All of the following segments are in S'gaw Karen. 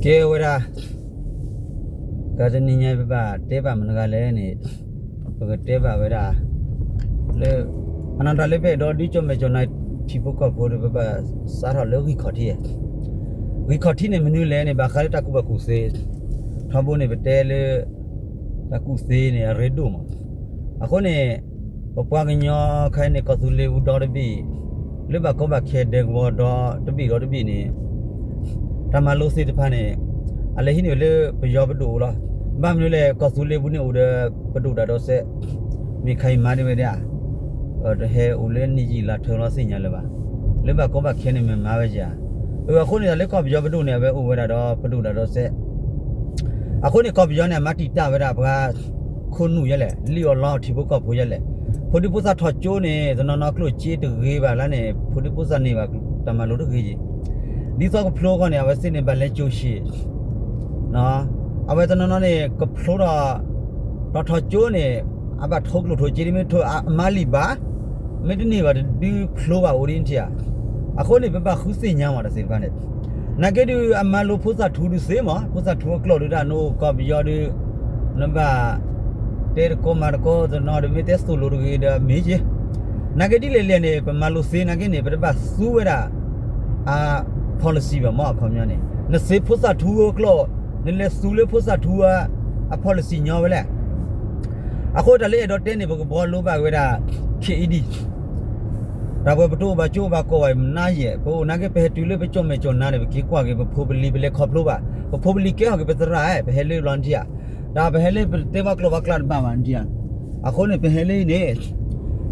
ကဲဝဲဒၣ်, တနံၤညါပဘၣ်တဲဘၣ်မနုၤဂၤလဲၣ်န့ၣ်, ပကတဲဘၣ်ဝဲဒၣ် လၢ အနီၢ်တၢ်လၢပအဲၣ်ဒိးဒုးကၠီၣ်မဲာ်ကၠီၣ်နါ ထံဖိကီၢ်ဖိဒီး ပဘၣ်စးထီၣ်လၢဂံၢ်ခီၣ်ထံး, ဂံၢ်ခီၣ်ထံးန့ၣ်မနုၤလဲၣ်န့ၣ် ဘၣ်ဃးလၢတၢ်ကူၣ်ဘၣ်ကူၣ်သ့, ထီဘိန့ၣ် ပတဲလၢ တၢ်ကူၣ်သ့န့ၣ် အရ့ဒိၣ်မး, အဃိန့ၣ် ပပှၤကညီခဲအံၤန့ၣ် ကီၢ်သူလ့ၤပူၤဒီတဘ့ၣ်, လၢဘၣ်ကီဘၣ်ခဲဒဲကဝီၤဒီတဘ့ၣ်ဒီတဘ့ၣ်န့ၣ် တၢ်မၤလိသ့ၣ်တဖၣ်န့ၣ် အလဲၤဟံးန့ၢ်ဝဲလၢပယီၤပဒိၣ်အိၣ်လီၤ. ဘၣ်မနုၤလဲၣ် ကီၢ်သူလ့ၤပူၤန့ၣ်အိၣ်ဒီး ပဒိၣ်တၢ်ဒီးစဲး, မ့ၢ်ခါအံၤမၤဒ်ဝဲဒၣ်ဧါ, တဟဲအိၣ်လၢနံၣ်ယံာ်လါထၢလီၤသ့ၣ်ညါလၢၤဘၣ်, လၢဘၣ်ကီဘၣ်ခဲန့ၣ်မ့ၢ်မၤဝဲဧါ, အဃိန့ၣ် တၢ်လၢကီၢ်ပယီၤပဒိၣ်န့ၣ် အဝဲအိၣ်ဝဲဒၣ်ဒီးပဒိၣ်တၢ်ဒီးစဲး, အဃိန့ၣ် ကီၢ်ပယီၤန့ၣ် အမၤတံာ်တာ်ဝဲဒၣ်ပှၤ ခိၣ်နူာ်ယဲလဲၣ်, လံၣ်အီၣ်လီအီၣ်ထံဖိကီၢ်ဖိယဲလဲၣ်, ဖိဒံဖိသၣ်ထီၣ်ကၠိန့ၣ် တနီၤနီၤကျိၣ်စ့တဂ့ၤဘၣ်လၢန့ၣ် ဖိဒံဖိသၣ်န့ၢ်ဘၣ်တၢ်မၤလိတဂ့ၤယံၤ, ဒ်သိးကဖျိဃီန့ၣ် အဝဲသ့ၣ်န့ၣ်ဘၣ်လဲၤကၠိၣ်ဆံး, အဝဲတနီၤနီၤန့ၣ် ကဖျိဒီး ဒီးထီၣ်ကၠိန့ၣ် အဘၣ်ထိကျိၣ်ထိၣ်စ့ဒ်မ့ၢ်ထိၣ်အမါလံာ်ဘၣ်, မ့ၢ်တန့ၢ်ဘၣ်တဒုဖျိဘၣ်အိၣ်ဒ်န့ၣ်ဧါ, အဃိန့ၣ် ပဘၣ်ဃုသ့ၣ်ညါမးတၢ်သ့ၣ်တဖၣ်န့ၣ်, နာ်က့ဒုးအမၤလိဖိသၣ်ထူဒုးသ့မး, ဖိသၣ်ထူအကျိာ်ဒုးတၢ်နအိၣ်ကီၢ်ပယီၤဒုး နဘၣ် တဲတကိးမၤတကိးတနီၤဒီး မ့ၢ်တဲသိၣ်လိတဂ့ၤဒီးမ့ၢ်က့, နာ်က့ဒ်လဲၣ်လဲၣ်န့ၣ် ပမၤလိသ့နာ်က့န့ၣ် ပတဘၣ်သူဝဲဒၣ် အ policy ဘၣ်မး အခီပညီန့ၣ် နသ့ဖိသၣ်ထူအကျိာ်, နလဲၤသူလၢဖိသၣ်ထူအ policy ညီဝဲလဲၣ်. အဃိတၢ်လၢအဲၣ်ဒိးတဲန့ၣ် ပကဘှီလိဘၣ်ဝဲဒၣ် ခ့အ့ဒံၣ် တၢ်ပှၤပတအိၣ်ဘၣ်ကၠိဘၣ်ကီၢ်ဘၣ်မနုၤယဲၢ်, ပအိၣ်နာ်က့ ပဟဲတုၤလၢပကၠီၣ်မဲာ်ကၠီၣ်နါန့ၣ် ပက့ၤကွၢ်က့ၤပဖိပလံၤ ပလဲၤခီဖျိဘၣ်, ပဖိပလံၤကဲထီၣ်က့ၤပသရၣ်, ပဟဲလၢဘျီနထံၣ်ဧါ, တၢ်ပဟဲလၢပတဲဘၣ်ကျိာ်ဘၣ်ကျၢ်တဘၣ်ဘၣ်နထံၣ်ဧါ. အဃိန့ၣ် ပဟဲလၢအံၤန့ၣ်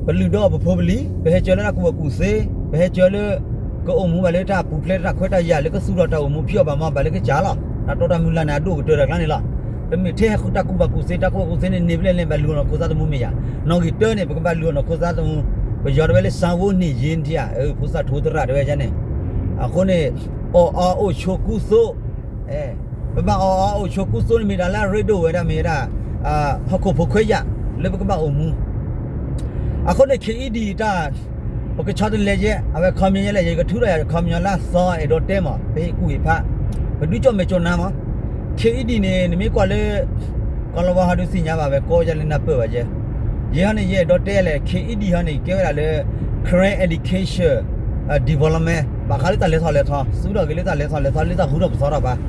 ပလုၢ်ဒီးပဖိပလံၤ, ပဟဲကၢလၢတၢ်ကူၣ်ဘၣ်ကူၣ်သ့, ပဟဲကၢလၢ ကအိၣ်မူဘၣ်လၢတၢ်ပူၤဖျဲးတၢ်ခွဲးတၢ်ယာ်လၢကသူၣ်ထီၣ်တၢ်အိၣ်မူဖံးအီၣ်ဘၣ်မီၢ်ဘၣ် လၢကစၢ်လီၤ. တၢ်တီတၢ်မုၢ်လၢ်န့ၣ် အဒိၣ်ကတၢၢ်တၢ်ကျါန့ၣ်လီၤ. တမ့ၢ်ထဲတၢ်ကူၣ်ဘၣ်ကူၣ်သ့, တၢ်ကူၣ်ဘၣ်ကူၣ်သ့န့ၣ် န့ၢ်ဖဲလဲၣ်န့ၣ် ဘၣ်လုၢ်အီၣ်နီၢ်ခိသးသမူမ့ၢ်ယၤ, နီၣ်ဂံၢ်တၢန့ၣ် ပကဘၣ်လုၢ်အီၣ်နီၢ်ခိသးသမူ, ပယီၤတဲဝဲလၢဇာတ်ဝိုင်းနေရင်းနထံၣ်ဧါ, ဖိသၣ်ထူသရၣ်တဲဝဲန့ၣ်, အဃိန့ၣ် အီၣ်အီအိၣ်ဆိးကူသိး ပဘၣ်အီၣ်အီအိၣ်ဆိးကူသိးန့ၣ်မ့ၢ်တၢ်လၢအရ့ဒိၣ်ဝဲဒၣ်မ့ၢ်ဝဲဒၣ် ဟီၣ်ခိၣ်ဖိခွဲးယာ် လၢပကဘၣ်အိၣ်မူ. အဃိန့ၣ် ခ့အ့ဒံၣ်တၢ် ပကဆီတလဲယဲ, အဝဲခီပညီယဲလဲၣ်, ယကထုးထီၣ်ယၤခီပညီလၢအသီအဲၣ်ဒိးတဲမး, ပဟ့ၣ်ကူၣ်ဟ့ၣ်ဖး, ပဒုးကၠီၣ်မဲာ်ကၠီၣ်နါမး. ခ့အ့ဒံၣ်န့ၣ် နမ့ၢ်ကွၢ်လၢ ကီၢ်လီၤဝါဟီဒုးသ့ၣ်ညါဘၣ်ဝဲ ကီယဲလၢနၢ်ပၢၢ်ဘၣ်ယဲ. ယဲဟီန့ၣ် ယအဲၣ်ဒိးတဲလဲၣ်, ခ့အ့ဒံၣ်ဟီန့ၣ် ကဲဝဲဒၣ်လၢ Karen Education Development ဘၣ်ဃးလၢတၢ်လဲၤထီၣ်လဲၤထီ, သူထီၣ်က့ၤလၢတၢ်လဲၤထီၣ်လဲၤထီ လၢတၢ်ဟူထီၣ်ပသီထီၣ်ဘၣ်.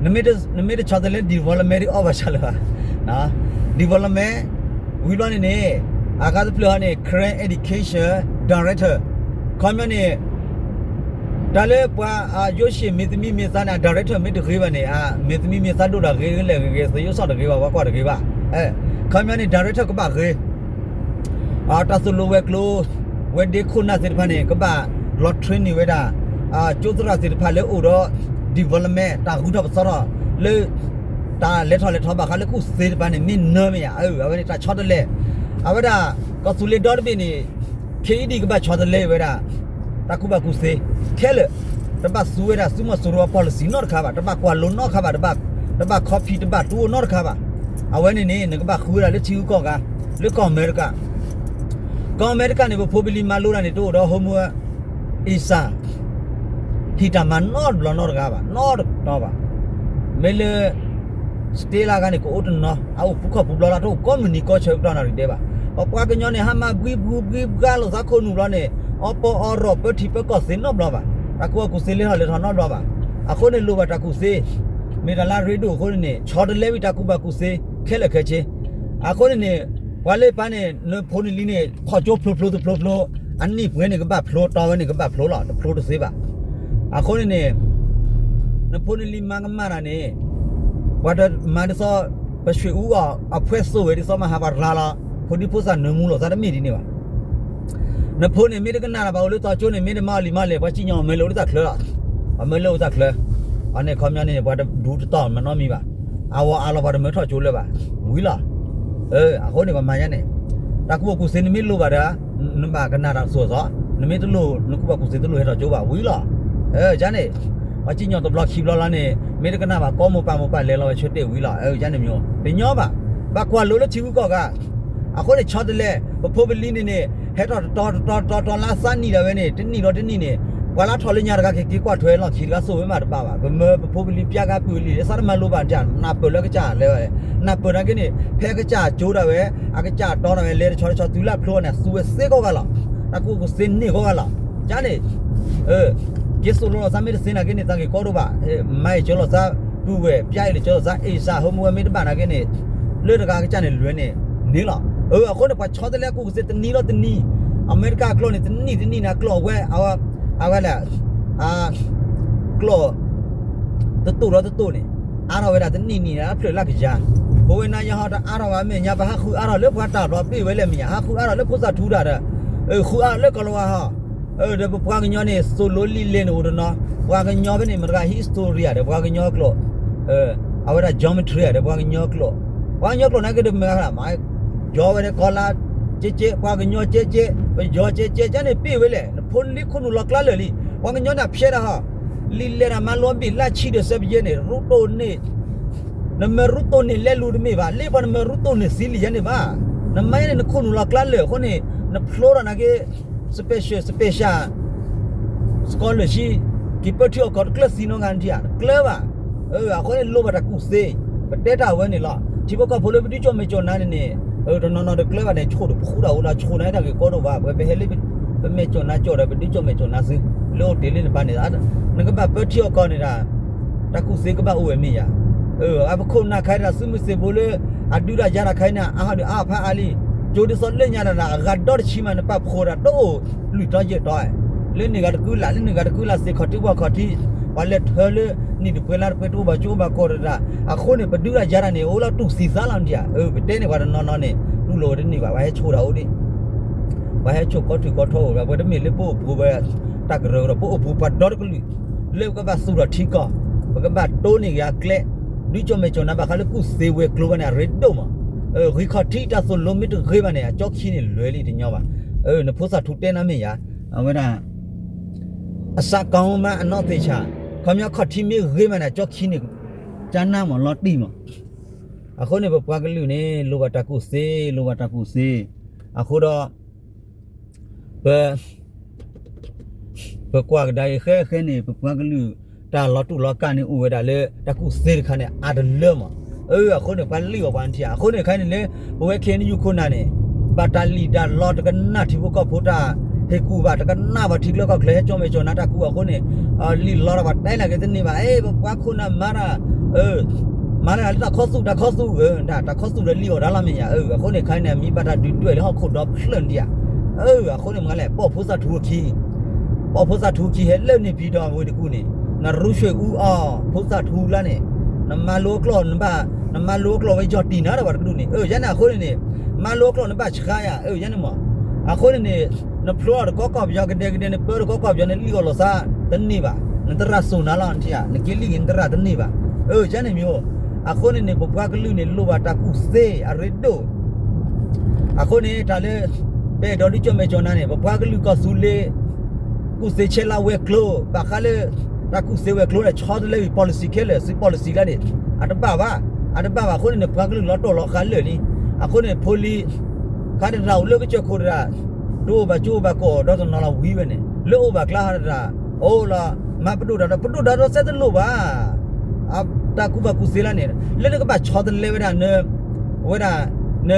နမ့ၢ်တဆီတလဲ development ဒ်အီၣ်ဘၣ်ဆၣ်လၢၤဘၣ် development ဝံၤဘျီန့ၣ်န့ၣ် အဂၤတဖျၢၣ်ဟီန့ၣ် Karen Education Director ခီပညီန့ၣ် တၢ်လၢပှၤယိၣ်ရှ့ၣ်မ့ၢ်သမံမ့ၢ်သါန့ၣ် director မ့ၢ်တဂ့ၤဘၣ်န့ၣ် မ့ၢ်သမံမ့ၢ်သါဒိၣ်တၢ်ဂ့ၤ လဲၣ်ဂ့ၤဂ့ၤ သယိၣ်စီၣ်တဂ့ၤဘၣ် ပှၤကွၢ်တဂ့ၤဘၣ်. ခီပညီန့ၣ် director ကဘၣ်ဂ့ၤ တၢ်သိၣ်လိဝဲၤကျိၤ ဝဲဒ့ခိၣ်နၢ်သ့ၣ်တဖၣ်န့ၣ် ကဘၣ်လီၤ train န့ၢ်ဝဲဒၣ် ကၠိသရၣ်သ့ၣ်တဖၣ်လၢအိၣ်ဒီး development တၢ်ဟူထီၣ်ပသီထီၣ် လၢ တၢ်လဲၤထီၣ်လဲၤထီဘၣ်ဃးလၢကူၣ်သ့တဖၣ်န့ၣ် မ့ၢ်နၢမ့ၢ်ယၤ အဝဲန့ၣ်တၢ်ဆီတလဲ အဝဲဒၣ် ကီၢ်သူလ့ၤဒီတဘ့ၣ်န့ၣ် ခ့အ့ဒံၣ်ကဘၣ်ဆီတလဲဝဲဒၣ် တၢ်ကူၣ်ဘၣ်ကူၣ်သ့ ခဲလၢာ် တဘၣ်သူဝဲဒၣ် သုးမီၤစိရိၤအ policy နီတခါဘၣ် တဘၣ်ကွၢ်လိနီတခါဘၣ် တဘၣ် copy တဘၣ်တူၢ်နီတခါဘၣ်. အဝဲန့ၣ်န့ၣ် နကဘၣ်ဃုဝဲဒၣ်လၢထံဂုၤကီၢ်ဂၤ လၢကီၢ်အမဲရကၤ ကီၢ်အမဲရကၤန့ၣ် ပဖိပလံၤမၤလိတၢ်န့ၣ် တအိၣ်ဒီး homework assignment ဟံၣ်တၢ်မၤနီတဘျီနီတဂၤဘၣ် နီတတီဘၣ်. မ့ၢ်လၢ state လၢအဂၤန့ၣ် ကအိၣ်တနီၤ အအိၣ်ပူၤခီၣ်ပူၤဘျီလၢ တအိၣ်ကိးမုၢ်နံၤကိးဆၢကတီၢ်နၣ်ရံၣ်ဒဲးဘၣ်. ပပှၤကညီန့ၣ် ဟါမၢ်ဘှံဘှူဘှံဘှါလိာ်သးခိၣ်နူာ်ဘျီန့ၣ် အီပီအီရီၣ်ပၢထံပၢကီၢ်သ့နီတဘျီဘၣ်. တၢ်ကူၣ်ဘၣ်ကူၣ်သ့လဲၤထီၣ်လဲၤထီနီတဘျီဘၣ်. အဃိန့ၣ်လိၣ်ဘၣ်တၢ်ကူၣ်သ့ မ့ၢ်တၢ်လၢအရ့ဒိၣ်အဃိန့ၣ်န့ၣ် ဆီတလဲဝံၤတၢ်ကူၣ်ဘၣ်ကူၣ်သ့ ခဲလၢာ်ခဲဆ့. အဃိန့ၣ်န့ၣ် ပှၤလၢပၢ်န့ၣ် နဖိနလံၤန့ၣ် ထီၣ်ကၠိဖျိဖျိတဖျိဖျိ အနံၣ်ပှဲၤန့ၣ်ကဘၣ်ဖျိ တီဝဲန့ၣ်ကဘၣ်ဖျိလီၤ တဖျိတသ့ဘၣ်. အဃိန့ၣ်န့ၣ် နဖိနလံၤမၤကမၣ်တၢ်န့ၣ် ပှၤတမၤဒ်သိး ပဆွေဦးအောင် အဖှဲးသိးဝဲဒ်သိးမဟါပှၤရၤလီၤ ဖိဒံဖိသၣ်နၢမူလိာ်သးတမ့ၢ်ဒ်န့ၣ်ဘၣ်. နဖိန့ၣ်မ့ၢ်တကနၣ်တၢ်ဘၣ်အိၣ်လၢတီကၠိန့ၣ် မ့ၢ်တမၤအီၣ်လံၤမၤလဲၣ် ပှၤစံၣ်ညီၣ်အီၤမၢလၢအိၣ်လၢတၢ်ချၢလီၤ. အမၢလၢအိၣ်တၢ်ချၢ အန့ၣ်ခီပညီန့ၣ် ပှၤတဒူတတီၢ်မၤနီတမံၤဘၣ်. အဝဲအါလီၤပှၤတမၢထီၣ်ကၠိလၢၤဘၣ် ဝံၤလီၤ. အဃိန့ၣ်ပှၤမၤညါန့ၣ် တၢ်ကူၣ်ဘၣ်ကူၣ်သ့နမ့ၢ်လိၣ်ဘၣ်ဒီး နဘၣ်ကနၣ်တၢ်သိၣ်အသီ နမ့ၢ်တလိၣ် နကူၣ်ဘၣ်ကူၣ်သ့တလိၣ်ဟဲထီၣ်ကၠိဘၣ်ဝံၤလီၤ. ကန့ၣ် ပှၤစံၣ်ညီၣ်တဘျီခံဘျီလီၤန့ၣ် မ့ၢ်တကနၣ်ဘၣ် ကိးမိၢ်ပၢ်မိၢ်ပၢ်လဲၤလီၤဝဲဆၢတဲာ်ဝံၤလီၤ. ကန့ၣ်မ့ၢ် တညီဘၣ် ဘၣ်ကွၢ်လိလၢထံဂုၤကီၢ်ဂၤ အဃိန့ၣ် ဆီတလဲ ပဖိပလံၤန့ၣ်န့ၣ် ဟဲထီၣ်တတီၤတတီၤတတီၤတတီၤလၢအသးနံၣ်ဒၣ်ဝဲန့ၣ် တနံၣ်ဒီးတနံၣ်န့ၣ် ပှၤလၢထီၣ်လၢညါတဂၤက့ၤက့ၤကွၢ်ထွဲလီၢ်ခံတဂၤ စိာ်ဝဲမးတဘၣ်ဘၣ်. ပမၢပဖိပလံၤပျၢ်ကါပုၢ်လံၤ စးတမၤလိဘၣ်တၢ် နၢ်ပၢၢ်လၢကစၢ်လဲၤဝဲ, နၢ်ပၢၢ်နာ်က့န့ၣ် ဖဲကစၢ်ကၠိဒၣ်ဝဲ အကစၢ်တီဒၣ်ဝဲ လဲၤတဆီတဆီ တုၤလၢအဖျိန့ၣ် သူဝဲစ့ၢ်ကီးဂၤလီၤ. တၢ်ကူၣ်ကသ့န့ၢ်ကီးဂၤလီၤ. ကန့ၣ် က့ၤစိာ်လိလီၤသးမ့ၢ်တသ့နာ်က့န့ၣ် သးက့ၤကီဒိၣ်ဘၣ်. မၤအံၤကၠိလီၤသး ပုၢ်ဝဲၢ် ပျၢ်အံၤလၢကၠိလီၤသး အ့ၣ်စၢ် ဟိမူဝဲမ့ၢ်တဘၣ်နာ်က့န့ၣ် လၢတဂၤကစၢ်န့ၣ်လွဲန့ၣ် န့ၣ်လီၤ. အဃိန့ၣ် ပှၤဆီတလဲအကူၣ်ကသ့တနံၤဒီးတနံၤ, အမဲရကၤအကျိာ်န့ၣ် တနံၣ်တနံၣ်န့ၣ် အကျိာ်ဝဲ အဝဲလဲၣ် ကျိာ် တတိာ်ဒီးတတိာ်န့ၣ် အါထီၣ်ဝဲဒၣ်တနံၣ်နံၣ်န့ၣ် အဖျၢၣ်လၢကယၤ, ပဝဲနၤယဟီတအါထီၣ်ဘၣ် အမဲာ်ညါ ပဟးဃုအါထီၣ်လၢပှၤတၢ်ဘျီပ့ၢ်ဝဲလဲၣ်မ့ၢ်ယၤ ဟးဃုအါထီၣ်လၢဖိသၣ်ထူတၢ်ဒီး ဃုအါထီၣ်လၢကီၤလၤဝါဟီ ဒီးပပှၤကညီန့ၣ် သိၣ်လိလံာ်လဲၢ်န့ၣ်အိၣ်တနီၤ, ပှၤကညီဖဲန့ၣ် မတၤတဂၤ history ဧါဒီး ပှၤကညီကျိာ် အဝဲဒၣ် geometry ဧါဒီး ပှၤကညီကျိာ်, ပှၤကညီကျိာ်နာ်က့ဒီးမ့ၢ်ဂၤလၢ်မး, ယီၤဝဲန့ၣ်ကီၤလၤကဲကဲ, ပှၤကညီကဲကဲ, ပယီၤကဲကဲ, ကန့ၣ်ပ့ၢ်ဝဲလဲၣ်, နဖိလံၤခိၣ်နူာ်လီၤကျါလၢာ်လံ, ပှၤကညီန့ၣ်ဖျဲဒၣ်ဟီ, လံာ်လဲၢ်ဒၣ်မၤလိဘ့ၣ်လၢဆံဒီးဆၢပယဲန့ၣ် ရူတိၢ်န့ၣ် နမ့ၢ်ရူတိၢ်န့ၢ်လဲၤလူၤတမ့ၢ်ဘၣ်, လၢပှၤနမ့ၢ်ရူတိၢ်န့ၢ်သံလံယဲန့ၣ်ဘၣ်, နမၤယဲန့ၣ် နခိၣ်နူာ်လီၤကျါလၢာ်အဃိန့ၣ် နဖျိထီၣ်နာ်က့ special special scholarship က့ၤပၢထံအီၣ်ကီၢ်တကျၢၢ်သံနီတဂၤနထံၣ်ဧါ, တကျၢၢ်ဘၣ်. အဃိန့ၣ်လိၣ်ဘၣ်တၢ်ကူၣ်သ့, ပတဲတၢ်အဝဲန့ၣ်လီၤ. ထံဖိကီၢ်ဖိလၢပဒုးကၠီၣ်မဲာ်ကၠီၣ်နါန့ၣ်န့ၣ် တနီၤနီၤတကျၢၢ်ဘၣ်န့ၣ် ဆိၣ်တဖှူတၢ်အိၣ်လီၤ, ဆိၣ်န့ၢ်တၢ်ဂ့ၢ်ကီဒိၣ်ဘၣ်, ပဝဲပဟဲလၢ ပမဲာ်ကၠီၣ်နါကၠီၣ်ဒီး ပဒုးကၠီၣ်မဲာ်ကၠီၣ်နါသု လၢအိၣ်တ့ၢ်လၢနပၤန့ၣ် နကဘၣ်ပၢထံအီၣ်ကီၢ်န့ၣ်ဒၣ် တၢ်ကူၣ်သ့ကဘၣ်အိၣ်ဝဲမ့ၢ်ယၤ. အပခိၣ်နၢ်ခါဒၣ် သုးမုၢ်သံၣ်ဘိလၢ အဒုးတၢ်ယၤတၢ်ခါအံၤန့ၣ် အါဒုးအါဖးအါလံ, ကၠိဒ်သိးလၢညါတၢ်ဒၣ် အဂၤဒီတဆံမး နပာ်ဖှိၣ်ဒၣ်တအိၣ် လွံၢ်တီယဲၢ်တီ, လၢန့ၣ်ဂၤတကုလၢ် လၢန့ၣ်ဂၤတကုလၢ် သ့ၣ်ခီၣ်ထံးပှၢ်ခီၣ်ထံး, ပှၤလဲၤထၢလၢ နံၣ်တပှဲၤလါတပှဲၤ တအိၣ်ဘၣ်ကၠိဘၣ်ကီၢ်တဒၣ်, အဃိန့ၣ် ပဒုးတၢ်ယၤတၢ်န့ၣ် အိၣ်လီၤတူၢ်သံသးလီၤဒံးဧါ. ပတဲန့ၣ်ပှၤတနီၤနီၤန့ၣ် တူၢ်လိာ်ဝဲတန့ၢ်ဘၣ်, ပှၤဟဲဆိၣ်တၢ်အိၣ်ဒံး ပှၤဟဲဆိၣ်ကီထုးကီထီအိၣ်ဒီး ပဝဲတမ့ၢ်လၢပအိၣ်ပူၤဝဲ တၢ်ကရၢကရိ ပအိၣ်ပူၤပှၤဒီတကလုာ် လၢပကဘၣ်သူၣ်ထီၣ်ထံကီၢ်, ပကဘၣ်တိၢ်န့ၢ်ဂ့ၤအကျဲ, ဒုးကၠီၣ်မဲာ်ကၠီၣ်နါဘၣ်ဃးလၢကူၣ်သ့ဝဲၤကျိၤဘၣ်န့ၣ် အရ့ဒိၣ်မး. ဂံၢ်ခီၣ်ထံးတၢ်သိၣ်လိမ့ၢ်တဂ့ၤဘၣ်န့ၣ် အကၠီခံန့ၣ်လွဲလံတညီဘၣ်. နဖိသၣ်ထူတဲနၤမ့ၢ်ယၤ, အဝဲဒၣ် အစးကီမးအနီၢ်သ့ၣ်ဆၣ်, ခီပညီခီၣ်ထံးမ့ၢ်ဂ့ၤမးန့ၣ် အကၠီခံန့ၣ် ကနၣ်မးလီၤတံၢ်မး. အဃိန့ၣ် ပပှၤကလုာ်န့ၣ် လိၣ်ဘၣ်တၢ်ကူၣ်သ့, လိၣ်ဘၣ်တၢ်ကူၣ်သ့, အဃိဒီး ပ ပကွၢ်ကဒါအံၤဃဲဃဲန့ၣ် ပပှၤကလုာ် တၢ်လီၤတူာ်လီၤကာ်န့ၣ် အိၣ်ဝဲဒၣ်လၢ တၢ်ကူၣ်သ့တခါန့ၣ် အါတလၢမး. အဃိန့ၣ် ပှၤလံၣ်အီၤပှၤနထံၣ်ဧါ. အဃိန့ၣ် ခဲအံၤန့ၣ်လၢ ပဝဲ ခ့ၣ်အဲၣ်ယူၣ် ခိၣ်နၢ်န့ၣ် ဘၣ်တၢ်လံၣ်တၢ်လီတကနၣ်ထံဖိကီၢ်ဖိတၢ်ဟ့ၣ်ကူၣ်ဘၣ်, တကနၣ်ဘၣ်ထံကျိကီၢ်ကျဲ ဟဲကၠီၣ်မဲာ်ကၠီၣ်နါတၢ်ကူၣ်အဃိန့ၣ် လံၣ်လီတၢ်ဘၣ်တဲနာ်က့တန့ၢ်ဘၣ်. အဲ ပပှၤခိၣ်နၢ်မၤတၢ် မၤတၢ်လၢတၢ်ခီသူၣ် တၢ်ခီသူၣ် တၢ်ခီသူၣ်ဒီးလံၣ်အီၤဒၣ်လီၤမ့ၢ်ယၤ. အဃိန့ၣ် ခဲအံၤန့ၣ် မ့ၢ်ဘၣ်တၢ်ဒုးဒွဲၣ်လၢဟီၣ်ခိၣ်ဒီဖျၢၣ်နထံၣ်ဧါ. အဃိန့ၣ် မ့ၢ်လဲၣ် ပအီၣ်ဖိသၣ်ထူအခံ, ပအီၣ်ဖိသၣ်ထူအခံ ဟဲလၢန့ၣ်ဖံဒီးဝ့ၢ်တကူၣ်န့ၣ် နရူဆွ့ၣ်အူအီၣ်ဖိသၣ်ထူလၢန့ၣ် နမၤလိအကျိာ်နဘၣ်, နမၤလိအကျိာ်ဝဲယီၢ်တံၢ်နၤဒီးပှၤတဒူၣ်န့ၣ် ယဲန့ၣ်အဃိန့ၣ်န့ၣ် မၤလိအကျိာ်နဘၣ်ဆှါယၤ ယဲန့ၣ်မး. အဃိန့ၣ်န့ၣ် နဖျိအီၤတကီကီၢ်ပယီၤကဒဲကဒဲ နပၢတကီကီၢ်ပယီၤ နလံၣ်အီၤလိာ်သးတန့ၢ်ဘၣ်. နသရၣ်စိၣ်နၤလီၤနထံၣ်ဧါ, နက့ၤလံၣ်ဂ့ၤနသရၣ်တန့ၢ်ဘၣ်. ယဲန့ၣ်မ့ၢ်အိၣ်. အဃိန့ၣ်န့ၣ် ပပှၤကလုာ်န့ၣ် လိၣ်ဘၣ်တၢ်ကူၣ်သ့အရ့ဒိၣ် အဃိန့ၣ် တၢ်လၢ ပအဲၣ်ဒိးဒုးကၠီၣ်မဲာ်ကၠီၣ်နါန့ၣ် ပပှၤကလုာ်ကီၢ်သူလ့ၤ ကူၣ်သ့ဆဲးလၢဝဲၤကျိၤ ဘၣ်ဃးလၢ တၢ်ကူၣ်သ့ဝဲၤကျိၤန့ၣ် ဆီတလဲဝံၤ policy ခဲလၢာ် သု policy လၢန့ၣ် အတဘၣ်ဘၣ်, အတဘၣ်ဘၣ်အဃိန့ၣ်န့ၣ် ပှၤကလုာ်လီၤတိၢ်လီၤဃးလၢာ်လံ. အဃိန့ၣ် ဖိလံၤ ခါတဒၣ်အိၣ်လၢကစၢၢ်ခိၣ်တဒၣ် တအိၣ်ဘၣ်ကၠိအိၣ်ဘၣ်ကီၢ်ဒီးတနီၤလီၤဝံၤဝဲန့ၣ် လၢအိၣ်ဘၣ်ကျါဟးတဒၣ် အိၣ်လီၤ မၤပဒိၣ်တၢ်ဒီး ပဒိၣ်တၢ်ဒီးစဲတလိၣ်ဘၣ် တၢ်ကူၣ်ဘၣ်ကူၣ်သ့လၢန့ၣ် လၢနကဘၣ်ဆီတလဲဝဲဒၣ် ဝဲဒၣ် န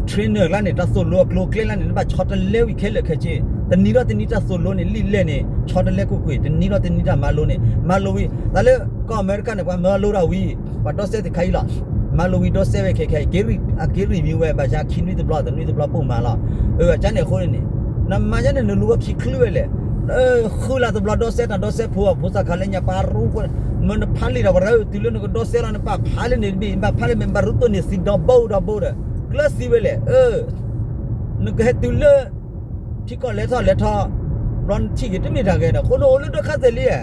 trainer လၢန့ၣ် တၢ်သိၣ်လိအကျိၤအကျဲလၢန့ၣ် နဘၣ်ဆီတလဲဝံၤခဲလၢာ်ခဲဆ့ တနံၤဒီးတနံၤတၢ်သိၣ်လိန့ၣ် လံာ်လဲၢ်န့ၣ် ဆီတလဲကွ့ၢ်ကွ့ၢ် တနံၤဒီးတနံၤတၢ်မၤလိန့ၣ် မၤလိဝံၤ တၢ်လၢကီၢ်အမဲရကၤန့ၣ် ပှၤမၤလိတၢ်ဝံၤ ပှၤဒီစဲသ့ၣ်ခါအံၤလီၤ မၤလိဝံၤဒီစဲဝဲခဲခဲအံၤ အက့ၤရံၣ်မံၤဝဲ ဘၣ်ဆၣ်ခံနွံတဘျီ တနွံတဘျီပိၢ်မးလီၤ. အကန့ၣ်အဃိန့ၣ်န့ၣ် နမၤညါန့ၣ် နလူၤဝဲခံချုးဝဲလဲၣ် ဃုလါတဘျီဒီစဲတၢ်ဒီစဲဖိ ဖိသၣ်ခါလၢညါပာ်ရူ မ့ၢ်နဖးလံာ်တၢ်ပရၢ တုၤလၢနကဒီစဲလီၤ နဘၣ်ဖးလၢန့ၣ်တဘ့ၣ် နဘၣ်ဖးလၢမ့ၢ်ဘၣ်ရူတိၢ်န့ၢ်သံဒီဘိဒီဘိဒီး ကျၢၤသံဝဲလဲၣ် နကဟဲတုၤလၢ ထံကီၢ်လဲၤထီၣ်လဲၤထီၣ် ဘျီနထံၣ်က့ၤတမ့ၢ်တၢ်ဂ့ၤဒီး အဃိန့ၣ်အိၣ်လၢဒၢခါသဲးလံ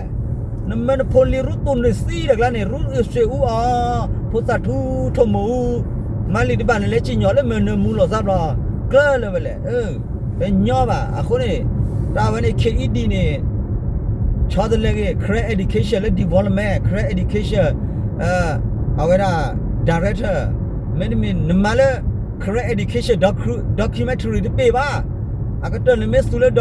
နမ့ၢ်နဖိလံၤရူတိၢ်န့ၢ်သံတၢ်ကျါန့ၣ် ရူအ့ၣ်ဆ့ၣ်အူအီၤ ဖိသၣ်ထူထိၣ်မိၣ်အူ မၤလံာ်တဘၣ်န့ၣ် လဲၤစံၣ်ညီၣ်လၢမ့ၢ်နမူလီၤသးဘျီ ကျၢၤလၢၤဝဲလဲၣ် တညီဘၣ် အဃိန့ၣ် တၢ်ဝဲန့ၣ် ခ့ၣ်အံၤဒံးန့ၣ် ဆီတလဲက့ၤ career education လၢ development career education အဝဲဒၣ် director မ့တမ့ၢ်နမၤလၢ career education documentary တပ့ၢ်ဘၣ် အကတၢၢ်န့ၣ်မ့ၢ်သူလၢ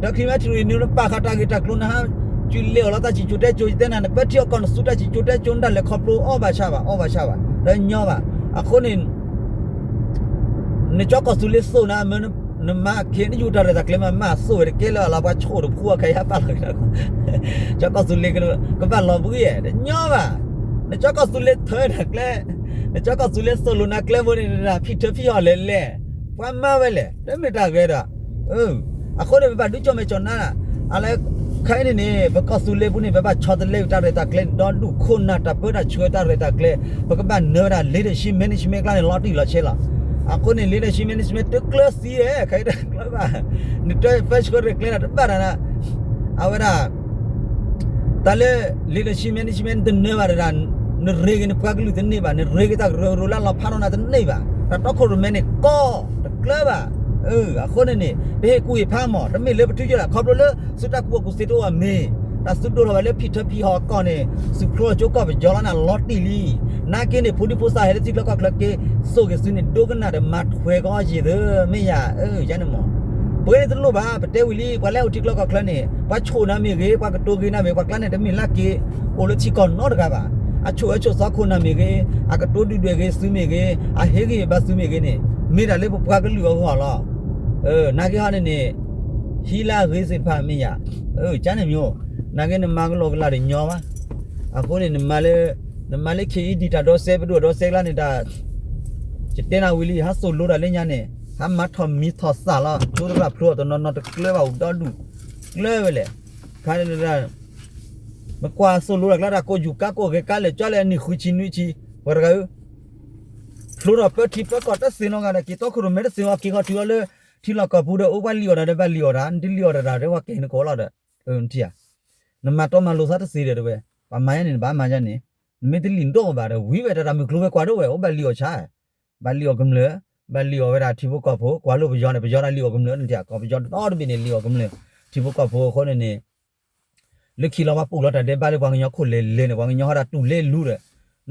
documentary နုၤနပာ်ဃာ်တၢ်ဂ့ၢ်တၢ်ကျိၤနဟါ ကလဲၤအီၤလီၤတၢ်စံၣ်ကၠိၤတဲကၠိၤ ယတဲနၤ နပၢထံအီၣ်ကီၢ် နသူတၢ်စံၣ်ကၠိၤတဲကၠိၤ နတၢ်လဲၤခီဖျိအီၣ်ဘၣ်ဆၣ်ဘၣ် အီၣ်ဘၣ်ဆၣ်ဘၣ် ဒီးညီဘၣ်. အဃိန့ၣ် နကၠီကီၢ်သူလ့ၤသိၣ်နၤ မ့ၢ်နမၤ KNU တၢ်ရဲၣ်တၢ်ကျဲၤမၤမၤသိၣ်ဝဲတကဲလၢအလီၤ ပှၤဆိၣ်တဖှူအခဲအံၤဟးပာ်လီၤက့ၤ ကၠီကီၢ်သူလ့ၤ ကဘၣ်လီၤဘှံးဧါ တညီဘၣ်. နကၠီကီၢ်သူလ့ၤထၢနၤကျဲ နကၠီကီၢ်သူလ့ၤသိၣ်လိာ်နၤကျဲဘိန့ၣ် ဖံၣ်ထၢဖံၣ်ဟီၣ်လဲၣ်လဲၣ် ပှၤမၤဝဲလဲၣ် တမ့ၢ်တၢ်ဂဲၤဒီး အဃိန့ၣ် ပဘၣ်ဒုးကၠီၣ်မဲာ်ကၠီၣ်နါ အလၢ ခဲအံၤန့ၣ်န့ၣ် ပကီၢ်သူလ့ၤပူၤန့ၣ် ပဘၣ်ဆီတလဲဝံၤတၢ်ရဲၣ်တၢ်ကျဲၤ ဒီဒူၣ်ခိၣ်နၢ်တၢ်ပၢတၢ်ဆှၢတၢ်ရဲၣ်တၢ်ကျဲၤ ပကဘၣ်နၢၤဝဲဒၣ် leadership management ကျါန့ၣ် လီၤတံၢ်လီၤဆဲးလီၤ. အဃိန့ၣ် leadership management တကျၢၤသံဧါ ခဲအံၤတကျၢၤဘၣ် နတၢ် first ကရဲၣ်ကျဲၤဒီးတဘၣ်တၢ်နၤ အဝဲဒၣ် တၢ်လၢ leadership management တနၢၤဘၣ်တဒၣ် နရ့ဂ့ၤနပှၤကလုာ်တန့ၢ်ဘၣ် နရ့ဂ့ၤတၢ်ကရၢကရိလၢလီၤဖးထီၣ်နၤတန့ၢ်ဘၣ် တၢ်တီခိၣ်ရိၣ်မဲန့ၣ်ကီ တကျၢၤဘၣ်. အဃိန့ၣ်န့ၣ် ပဟ့ၣ်ကူၣ်ဟ့ၣ်ဖးမး တမ့ၢ်လၢပထုးယဲၢ်ဒၣ် ခီဖျိလၢ သုတၢ်ကူၣ်ဘၣ်ကူၣ်သ့တအိၣ်ဘၣ်မ့ၢ် တၢ်သုဒိၣ်ထီၣ်ဝဲလၢဖံၣ်ထၢဖံၣ်ဟီၣ်ကီၢ်န့ၣ် သုးဖျိထီၣ်ကၠိကီၢ်ပယီၤလီၤန့ၣ် လီၤတံၢ်လံ. နာ်က့န့ၣ် ဖိဒံဖိသၣ်ဟဲလၢထံချၢကီၢ်ချၢက့ၤ သိၣ်က့ၤသုန့ၣ် ဒိကနၣ်ဒီးမၤထွဲကီၢ်ယံၤသ့ မ့ၢ်ယၤ ယန့ၣ်မး ပဝဲန့ၣ်တလိၣ်ဘၣ် ပတဲဝံၤလံ ပှၤလၢအိၣ်ထံချၢကီၢ်ချၢန့ၣ် ပှၤဆိၣ်နၤမ့ၢ်ဂ့ၤ ပှၤကတိၤဂ့ၤနၤမ့ၢ် ပှၤကျါန့ၣ် တမ့ၢ်လၢက့ၤ အိၣ်လၢထံကီၢ်နီတဂၤဘၣ်. အဆိၣ်အၢဆိၣ်သီခိၣ်နၢ်မ့ၢ်ဂ့ၤ အကတိၤဒုၣ်ဒွဲၣ်ဂ့ၤသုမ့ၢ်ဂ့ၤ အဟ့ၣ်ဂံၢ်ဟ့ၣ်ဘါသုမ့ၢ်ဂ့ၤန့ၣ် မ့ၢ်တၢ်လၢပပှၤကလုာ်အဂီၢ်လီၤ. နာ်က့ဟီန့ၣ်န့ၣ် ဟံးလၢအဂ့ၤသ့ၣ်တဖၣ်မ့ၢ်ယၤ ကန့ၣ်မ့ၢ် နာ်က့နမၤကလီကလီဒီးညီဘၣ်. အဃိန့ၣ် နမၤလၢ နမၤလၢ KED တၢ်ဒီစဲ ပဒိၣ်ဒီစဲကျါန့ၣ်တၢ် ယတဲနၤဝံၤလံ ဟးသိၣ်လိတၢ်လၢညါန့ၣ် ဟးမၤထီၣ်မံၤထီၣ်သၣ်လီၤ ကၠိသရၣ်ဖျိအီၤတနီၤနီၤတကျၢၤဘၣ် အိၣ်ဒီဒူၣ် ကျၢၤဝဲလဲၣ်. ခါန့ၣ် နကွၢ်သိၣ်လိတၢ်ကျါတၢ်ကိးယူၤကါကိးဂဲၤကါလဲၣ် ကၠီလဲၣ်အနံၣ်ဃုဆံနွံဆံ ပှၤတဂၤဧၢ ဖျိထီၣ်ပၢထံပၢကီၢ်တသ့နီတဂၤဒီး က့ၤတီခိၣ်ရိၣ်မဲတသ့နီ က့ၤဃီတုၤအီၤလၢ ထံလီၢ်ကီၢ်ပူၤဒီး အိၣ်ဘၣ်လံၣ်အီၣ်တၢ်ဒီးဘၣ်လံၣ်အီၣ်တၢ် နတလံၣ်အီၣ်တၢ်ဒီး ပှၤကဲၤနကိးလီၤဒီး နထံၣ်ဧါ နမၤတီမၤလိၤသးတသ့ဒီးတဝဲ ပှၤမၤယါန့ၣ် နဘၣ်မၤယါန့ၣ် နမ့ၢ်တလံၣ်ဒိၣ်ဘၣ်ဒီး ဝံၤဝဲတၢ်တၢ်မုၢ်ကျိၤဝဲၤကွာ်ဒိၣ်ဝဲ အိၣ်ဘၣ်လံၣ်အီၣ်ဆါ ဘၣ်လံၣ်အီၣ်ကမျၢၢ် ဘၣ်လံၣ်အီၣ်ဝဲဒၣ်ထံဖိကီၢ်ဖိ ကွၢ်လိပယီၤန့ၣ် ပယီၤဒၣ်လံၣ်အီၣ်ကမျၢၢ် နထံၣ်ဧါ ကီၢ်ပယီၤဒီတဘ့ၣ်န့ၣ် လံၣ်အီၣ်ကမျၢၢ် ထံဖိကီၢ်ဖိအဃိန့ၣ်န့ၣ် လၢခံလီၤပှၤပူၣ်လီၤတၢ်ဒဲးဘးလၢပှၤကညီခိၣ်လဲၤလဲၤန့ၣ် ပှၤကညီဟီဒၣ်တူၢ်လဲၤလူၤဒီး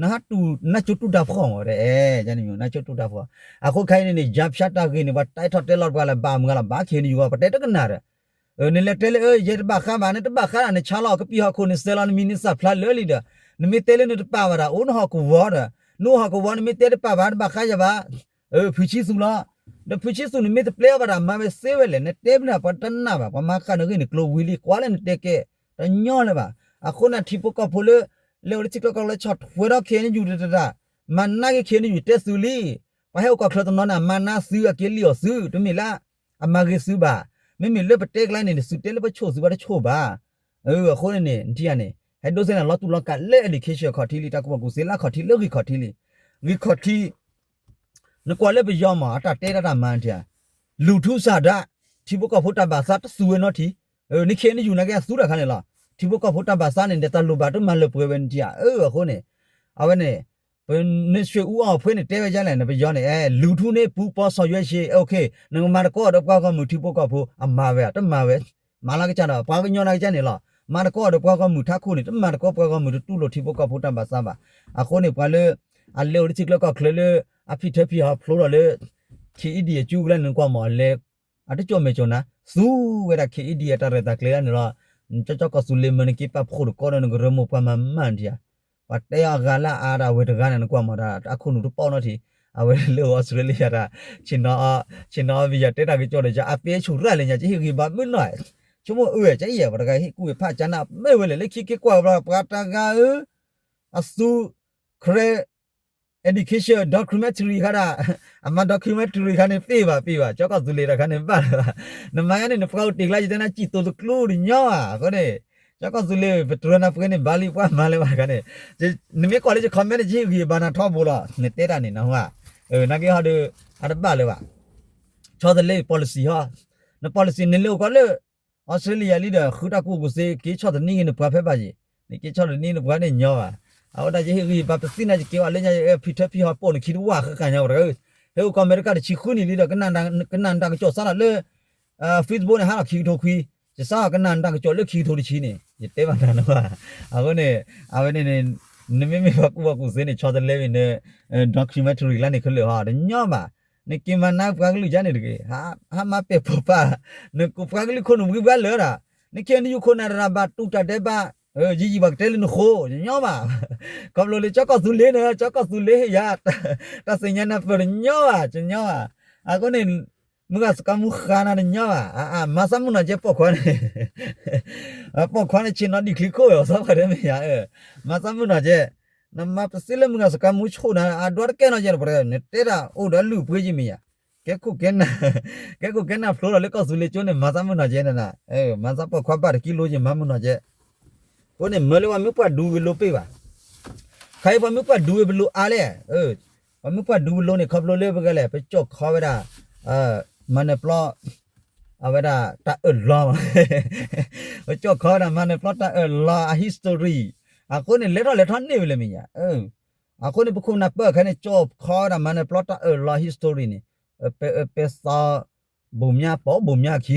နဟးတူၢ်နၢ်ကၠိတူၢ်တၢ်ဖှီၣ်မး အဲ နၢ်ကၠိတူၢ်တၢ်ဖှီၣ် အဃိခဲအံၤန့ၣ်န့ၣ် ယါဖၠါတၢ်ဂ့ၢ်န့ၣ် ပှၤတဲထီၣ်တဲလီၤပှၤလၢဘၣ်မုၢ်ဂၤလီၤ ဘၣ် KNU ပတဲတကနၣ်ဒီး နလဲၤတဲလၢ ယဲတဘၣ်ဃးဘၣ် နတဘၣ်ဃးဒၣ် နဆါလီၤကပံာ်ဟီၣ်ခိၣ် နစဲးလီၤနမံၤနသၣ်ဖျါလၢာ်လံဒီး နမ့ၢ်တဲလၢနတပာ်ဘၣ်ဒၣ် အိၣ်နဟီၣ်ကဝီၤဒီး နအိၣ်ဟီၣ်ကဝီၤ နမ့ၢ်တဲတပာ်ဘၣ် တဘၣ်ဃးယၤဘၣ် ဖုဆံသူၣ်လီၤ ဒီးဖုဆံသူၣ်န့ၣ်မ့ၢ်တပျဲအီၤဘၣ်ဒီး မၤဝဲသ့ဝဲလဲၣ် နတဲဘၣ်ပှၤတနာ်ဘၣ် ပှၤမၤဃာ်နဂ့ၢ်နကျိၤဝံၤလံ ကွၢ်လၢနတဲကဲ တညီလၢၤဘၣ် အဃိန့ၣ်ထံဖိကီၢ်ဖိလၢ လဲၤအိၣ်လၢထံချၢကီၢ်ချၢဆီၣ်ထွဲဒီး KNU တတၢ် မၤနါက့ၤ KNU တဲသုလံ ပှၤဟဲအိၣ်ကီၢ်ချၢတနီၤန့ၣ် အမၤနါသု အက့ၤလံၣ်အီၣ်သု တမ့ၢ်လၢ အမၤဂ့ၤသုဘၣ် မ့မ့ၢ်လၢပတဲကျါန့ၣ်န့ၣ် သုတဲလၢပဆိၣ်သုပှၤတဆိၣ်ဘၣ် အဃိန့ၣ်န့ၣ် နထံၣ်ဧါန့ၣ် ဟဲဒိးသ့ၣ်န့ၣ် လီၤတူၢ်လီၤကာ်လၢ education ခီၣ်ထံးလံ တၢ်ကူၣ်ဘၣ်ကူၣ်သ့လၢခီၣ်ထံးလၢဂံၢ်ခီၣ်ထံးလံ ဂံၢ်ခီၣ်ထံး နကွၢ်လၢပယီၤမး အတၢ်တဲတၢ်တၢ်မၤနထံၣ်ဧါ လူၤထူစၢ်ဒၣ် ထံဖိကီၢ်ဖိတၢ်ဘၣ်သးတသူဝဲနီတထံၣ် နခ့နယူၢ်နာ်က့အသူတၢ်ခါန့ၣ်လီၤ ထံဖိကီၢ်ဖိတၢ်ဘၣ်သးန့ၣ် ဒီးတၢ်လိၣ်ဘၣ်တမၤလၢပှဲၤဝဲနထံၣ်ဧါ အဃိန့ၣ် အဝဲန့ၣ် ပနဆွေဦးအောင်အဖွဲ့န့ၣ် တဲဝဲဒ်လဲၣ်န့ၣ် ပယီၤန့ၣ် အဲ လူၤထူန့ၣ် ပူၤပီစီၣ်ယွဲၢ်ရှ့ အဲ okay နကမၤတကိးဒီးပှၤဂီၢ်မုၢ်ထံဖိကီၢ်ဖိ အမၤဝဲ တမၤဝဲ မၤလီၤကစၢ်ဒီး ပှၤကညီနာ်ကစၢ်န့ၣ်လီၤ မၤတကိးဒီးပှၤဂီၢ်မုၢ်ထးခိၣ်န့ၣ် တမၤတကိးပှၤဂီၢ်မုၢ်တတူၢ်လိာ်ထံဖိကီၢ်ဖိတၢ်ဘၣ်သးဘၣ် အဃိန့ၣ် ပှၤလၢ အလဲၤအိၣ်လၢထံချၢကီၢ်ချၢလၢ အဖံၣ်ထၢဖံၣ်ဟီၣ်ဖျိထီၣ်လၢ KED အစုကလၢန့ၣ် နကွၢ်မး အလဲၤ အတကၠီၣ်မဲာ်ကၠီၣ်နၤ သူဝဲဒၣ် KED အတၢ်ရဲၣ်တၢ်ကျဲၤလၢန့ၣ်လီၤ ကၠီကၠီကီၢ်သူလ့ၤမ့ၢ်နက့ၤပာ်ဖှိၣ်တကိးဒီး နကရၢမိၢ်ပှၢ်မၤမၤနထံၣ်ဧါ ပှၤတဲအီၤအဂၤလၢအအါဒၣ်ဝဲတဂၤန့ၣ် နကွၢ်မး တၢ်အခိၣ်နူာ်တပီၣ်နီတထံၣ် အဝဲလၢအိၣ်အီစထြ့လယါတၢ် ဆ့ၣ်နီၤ ဆ့ၣ်နီၤအီဘံယၤတဲတၢ်ကစီၣ်ဒီး ယအပ့အဆူၣ်ရၣ်လဲၣ်ညါ ကဟ့ၣ်ဂံၢ်ဘါမုၢ်နီၢ် ဆိကမိၣ်အၢ ကဟ့ၣ်ယဲ ပှၤတဂၤဟ့ၣ်ကူၣ်ဝဲဖးကၠါနၢ် မ့ၢ်ဝဲလဲၣ် လၢခံက့ၤကွၢ်ဘျီ ပှၤတဂၤဧၢ အသူ ခရဲ education documentary ခါဒၣ် အမၤ documentary ခါန့ၣ် ပ့ၢ်ဘၣ်ပ့ၢ်ဘၣ် ကၠီကီၢ်သူလ့ၤတၢ်ခါန့ၣ်ဘၣ်လၢၤဘၣ် နမၤယါန့ၣ် နပှၤအိၣ်တ့ၢ်ကျါ ယတဲနၤ စံၣ်သိးတကျိတညီဧါ အဃိန့ၣ် ကၠီကီၢ်သူလ့ၤ ပတြၢၤနၤပှဲၤန့ၣ် ဘၣ်လံပှၤမၤလၢၤဘၣ်ခါန့ၣ် နမ့ၢ်ကွၢ်လၢယ comment န့ၣ် ယဟ့ၣ်ဂံၢ်ဘါနၤထီဘိလီၤ နတဲတၢ်န့ၣ် နဟါ နာ်က့ဟီဒီး အတဘၣ်လၢၤဘၣ် ဆီတလဲ policy ဟီ န policy နလဲၤအိၣ်ကီးလၢ အီစထြ့လယါလံဒီး ဃုတၢ်ကူၣ်ဘၣ်ကူၣ်သ့ က့ၤဆီၣ်သနံးက့ၤနပှၤဖဲဘၣ်ယံၤ နက့ၤဆီၣ်သနံးနပှၤန့ၣ်ညီဘၣ် အဝဲဒၣ်ယဟ့ၣ်ဂံၢ်ဘါ ပသ့ၣ်ညါယက့ၤဝဲလၢညါ ဖံၣ်ထၢဖံၣ်ဟီၣ်ပိာ်နခံတဝၢ်ဃၣ်ဃၣ်ညါဝဲတဂၤ ဟဲအိၣ်ကီၢ်အမဲရကၤတဆံဃုနံၣ်လံဒီး ကနၣ်တၢ်ကစီၣ်စးထီၣ်လၢ Facebook န့ၣ် ဟါလီၤခံကထိခွံ ယစးထီၣ်ကနၣ်တၢ်ကစီၣ်လၢခံကထိတဆံန့ၣ် ယတဲဘၣ်နၤလၢၤဘၣ် အဃိန့ၣ် အဝဲန့ၣ်န့ၣ် နမ့မ့ၢ်ပှၤကူၣ်ဘၣ်ကူၣ်သ့န့ၣ် ဆီတလဲဝံၤန့ၣ် documentary လၢန့ၣ်ခဲလၢာ်ဟီ တညီဘၣ် နက့ၤမၤနၢ်ပှၤကလုာ်ကန့ၣ်တဂ့ၤ, ဟးမၤပဲာ်ပိာ်ပာ်, နကိးပှၤကလုာ်ခိၣ်နူာ်ဝံၤပှၤလၢဒၣ်, န ခ့ၣ်အဲၣ်ယူၣ် ခိၣ်နၢ်တဂၤဘၣ်တူၢ်တၢ်ဒဲးဘး, ယံာ်ယံာ်ပှၤကတဲလၢနဃိ, တညီဘၣ်, ခီဖျိလၢကၠီကီၢ်သူလ့ၤန့ၣ် ကၠီကီၢ်သူလ့ၤဟ့ၣ်ယၤ, တၢ်သ့ၣ်ညါနၢ်ပၢၢ်တညီဘၣ်, တညီဘၣ်, အဃိန့ၣ် မုၢ်ဂၤစကါမူဃါနၤတညီဘၣ်, မၤသးမုၢ်နီၢ်ကဲပိာ်ခွါန့ၣ် ပိာ်ခွါန့ၣ်ဆ့ၣ်နီၤဒံၣ်ချံခိၣ်အီၤ သီပှၤတမ့ၢ်ယၤ, မၤသးမုၢ်နီၢ်ကဲ, နမၤပစ့လၢမုၢ်ဂၤစကါမူဆိၣ်နၤ အဒွးတကဲနီၢ်ကဲဒီး နတဲတၢ်အိၣ်ဒီးလုၢ်အပှ့ၤယမ့ၢ်ယၤ, ကဲခိၣ်ကဲနၢ်, ကဲခိၣ်ကဲနၢ်ဖျိလီၤလၢကီၢ်သူလ့ၤကၠိန့ၣ် မၤသးမုၢ်နီၢ်ကဲနၤ, မၤသးပိာ်ခွါဘၣ်တကံလိယမၤမုၢ်နီၢ်ကဲ, အဃိန့ၣ် မၢလၢပှၤမ့ၢ်ပှၤဒူဝဲလိပ့ၢ်ဘၣ်, ခါအံၤပှၤမ့ၢ်ပှၤဒူဝဲပလိၤအါလဲၣ်, ပှၤမ့ၢ်ပှၤဒူဝဲလိန့ၣ် ခီဖျိလၢပကလဲၣ် ပကၠီၣ်ခီဝဲဒၣ် မၤနၢၤပျီ အဝဲဒၣ်တၢ်အၢၣ်လီၤ, ပကၠီၣ်ခီဝဲဒၣ်မၤနၢၤပျီတၢ်အၢၣ်လီၤအ history, အဃိန့ၣ် လဲၤထီၣ်လဲၤထီၣ်န့ၢ်ဝဲလၢမ့ၢ်ယၤ, အဃိန့ၣ် ပခိၣ်နၢ်ပၢၢ်ခဲန့ၣ် ကၠီၣ်ခီဝဲဒၣ်မၤနၢၤပျီတၢ်အၢၣ်လီၤ history န့ၣ်, ပဲအၢပဲသီ ဘိၣ်မၠါပိာ်ဘိၣ်မၠါခံ,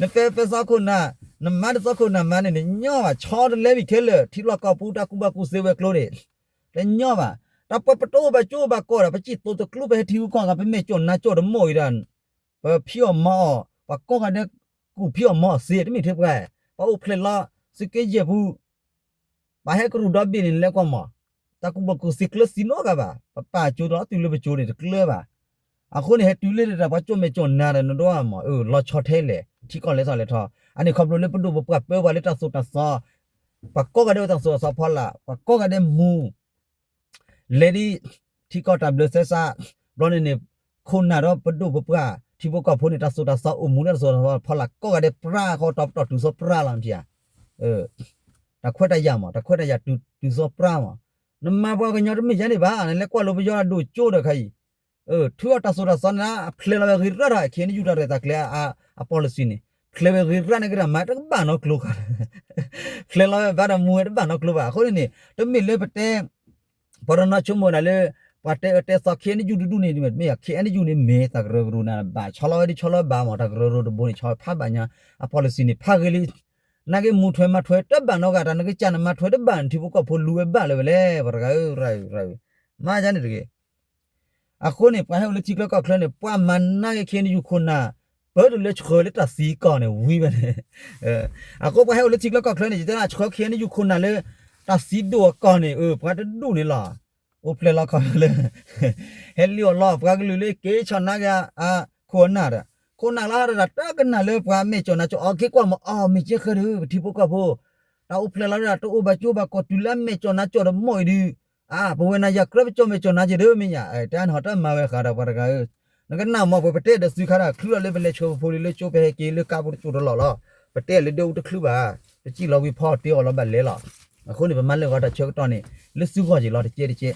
နပဲအၢပဲသီခိၣ်နၢ်, နမၤတသီခိၣ်နၢ်မၤန့ၣ် နညီဘၣ် ဆီတလဲဘၣ်ခဲလၢာ် ထံလီၢ်ကီၢ်ပူၤတၢ်ကူၣ်ဘၣ်ကူၣ်သ့ဝဲၤကျိၤန့ၣ်, တညီဘၣ်, တၢ်ပှၤပတအိၣ်ဘၣ်ကၠိဘၣ်ကီၢ်ဒီး ပစံၣ်သိးတကျိပဟဲထံဂုၤကီၢ်ဂၤ ပမဲာ်ကၠီၣ်နါကၠီၣ်တမိၢ်အံၤဒီး ပဖံးအီၣ်မၤအီၣ် ပှၤကိးဂၤဒဲးကူၣ်ဖံးအီၣ်မၤအီၣ်စ့ တမ့ၢ်ထဲပှၤ, ပှၤအိၣ်ဖျဲၣ်လီၤ သုးက့ယဲၢ်ပူၤ ပှၤဟဲကရူၢ်ဒီဘ့ၣ်န့ၣ် နလဲၤကွၢ်မး, တၢ်ကူၣ်ဘၣ်ကူၣ်သ့ကျၢၤစ့နီတဂၤဘၣ်, ပပၢ်ကၠိဒီးတုၤလၢပကၠိန့ၣ်တကျၢၤဘၣ်, အဃိန့ၣ် ဟဲတုၤလၢတၢ်ပှၤကၠိၣ်မဲာ်ကၠီၣ်နါဒီး နဒိမး လီၤဆီထဲလဲၣ် ထံကီၢ်လဲၤထီၣ်လဲၤထီၣ်, အန့ၣ်ခီဖျိလၢပဒိၣ်ပပှၢ်ပၢပှၤလၢတၢ်သိၣ်တၢ်သီ ပှၤကိးဂၤဒဲးဝဲတၢ်သိၣ်တၢ်သီဖီလာ်, ပှၤကိးဂၤဒဲးမူ လဲၤဒ် ထံကီၢ်တၢ်ဘျၢသဲစး, ဘျီန့ၣ်န့ၣ် ခိၣ်နၢ်ဒီးပဒိၣ်ပပှၢ် ထံဖိကီၢ်ဖိန့ၣ် တၢ်သိၣ်တၢ်သီအိၣ်မူလၢတၢ်သိၣ်တၢ်သီဖီလာ် ကိးဂၤဒဲးပြၢဃီတီပတီၢ်တုၤသီပြၢလီၤထံဧါ, တၢ်ခွဲးတၢ်ယာ်မး တၢ်ခွဲးတၢ်ယာ်တုၤသီပြၢမး, နမၤပှၤကညီတမ့ၢ်ယါန့ၣ်ဘၣ် နလဲၤကွၢ်လိပယီၤဒိၣ်ကၠိဒီးခါအံၤ ထုးအီၣ်တၢ်သိၣ်တၢ်သီန့ၣ် အဖျဲးလီၤဝဲဂ့ၤရၣ်ဒီး ခ့ၣ်အဲၣ်ယူၣ်တၢ်ရဲၣ်တၢ်ကျဲၤ အ policy န့ၣ် ဖျဲးဝဲဂ့ၤရၣ်န့ၣ်က့ၤဒီး မၤတကဘၣ်နီတကျိဘၣ်, ဖျဲးလီၤဝဲဘၣ်ဒီးမူဝဲတဘၣ်နီတကျိဘၣ်. အဃိန့ၣ်န့ၣ် တမ့ၢ်လၢပတဲ ပှၤတနီၤဆိကမိၣ်ဒၣ်လၢ ပှၤတဲအၢတဲသီ ခ့ၣ်အဲၣ်ယူၣ်တဒူၣ်န့ၣ် မ့ၢ် ခ့ၣ်အဲၣ်ယူၣ်န့ၣ်မ့ၢ်တၢ်ကရၢကရိန့ၣ်ဘၣ် ဆီလီၤဝဲဒ်ဆီလီၤဘၣ်မး တၢ်ကရၢကရိတဘိန့ၣ် ဆီဖးဘၣ်ညါ အ policy န့ၣ် ဖးဂ့ၤလံ. နာ်က့မူထွဲမၤထွဲတဘၣ်နီတဂၤ တၢ်နကစၢ်န့ၣ်မၤထွဲတဘၣ်န့ၣ် ထံဖိကီၢ်ဖိလူၤဝဲဘၣ်လၢၤဝဲလဲၣ် ပှၤတဂၤဧၢ ရၤဧၢ ရၤဧၢ မၤယါန့ၣ်တဂ့ၤ. အဃိန့ၣ် ပှၤဟဲအိၣ်လၢထံချၢကီၢ်ချၢန့ၣ် ပှၤမၤနာ်က့ ခ့ၣ်အဲၣ်ယူၣ်ခိၣ်နၢ် ပၢတလၢဆှၢလၢတၢ်သံကီၢ်န့ၣ် ဝံၤဝဲန့ၣ် အဃိပှၤဟဲအိၣ်လၢထံချၢကီၢ်ချၢန့ၣ် ယတဲဒၣ်ဆှၢ ခ့ၣ်အဲၣ်ယူၣ်ခိၣ်နၢ်လၢ တၢ်သံဒိၣ်အကီၢ်န့ၣ် အၢ ပှၤတဒူၣ်န့ၣ်လီၤ. အိၣ်ဖျဲၣ်လီၤခီဖျိလၢ ဟဲလံၣ်အီၣ်လီၤ ပှၤကလုာ်လၢက့ၤဆီၣ်နါက့ၤ အခိၣ်အနၢ်ဒီး ခိၣ်နၢ်လီၤတၢ်တၢ်ကနၣ်လၢပှၤမဲာ်ကၠီၣ်နါကၠီၣ် အီၣ်က့ၤကွၢ်မး အီၣ်မ့ၢ်ကဲဃဲၤဒီး ပထံဖိကီၢ်ဖိ တၢ်အိၣ်ဖျဲၣ်လီၤတၢ်တအိၣ်ဘၣ်ကၠိဘၣ်ကီၢ်တုၤလၢအမဲာ်ကၠီၣ်နါကၠီၣ်တမိၢ်အံၤဒုး အါ ပဝဲနၤယၤကြၢးပကၠီၣ်မဲာ်ကၠီၣ်နါက့ၤဒီးမ့ၢ်ယါ တၢ်နဟီတၢ်မၤဝဲဃးဒီးပှၤတဂၤဧၢ နကနၣ်မး ပှၤပတဲဒီးသုခါဒီး ချုးလီၤလၢပလဲၤဆှၢပဖိလံလၢကၠိ ပဟဲက့ၤလၢကါပူၤတကၠိတလီၢ်လီၤ. ပတဲလၢဒဲအူတချုးဘၣ် ပစံၣ်လီၤဝံၤဖီအီၣ်တ့အီၣ်လီၤဘၣ်လဲၤလီၤ. အဃိန့ၣ် ပမၤလၢာ်ဂီၤတၢ်ဆၢကတီၢ်န့ၣ် လၢသုဂီၢ်က့ၤလီၤတကဲတကဲ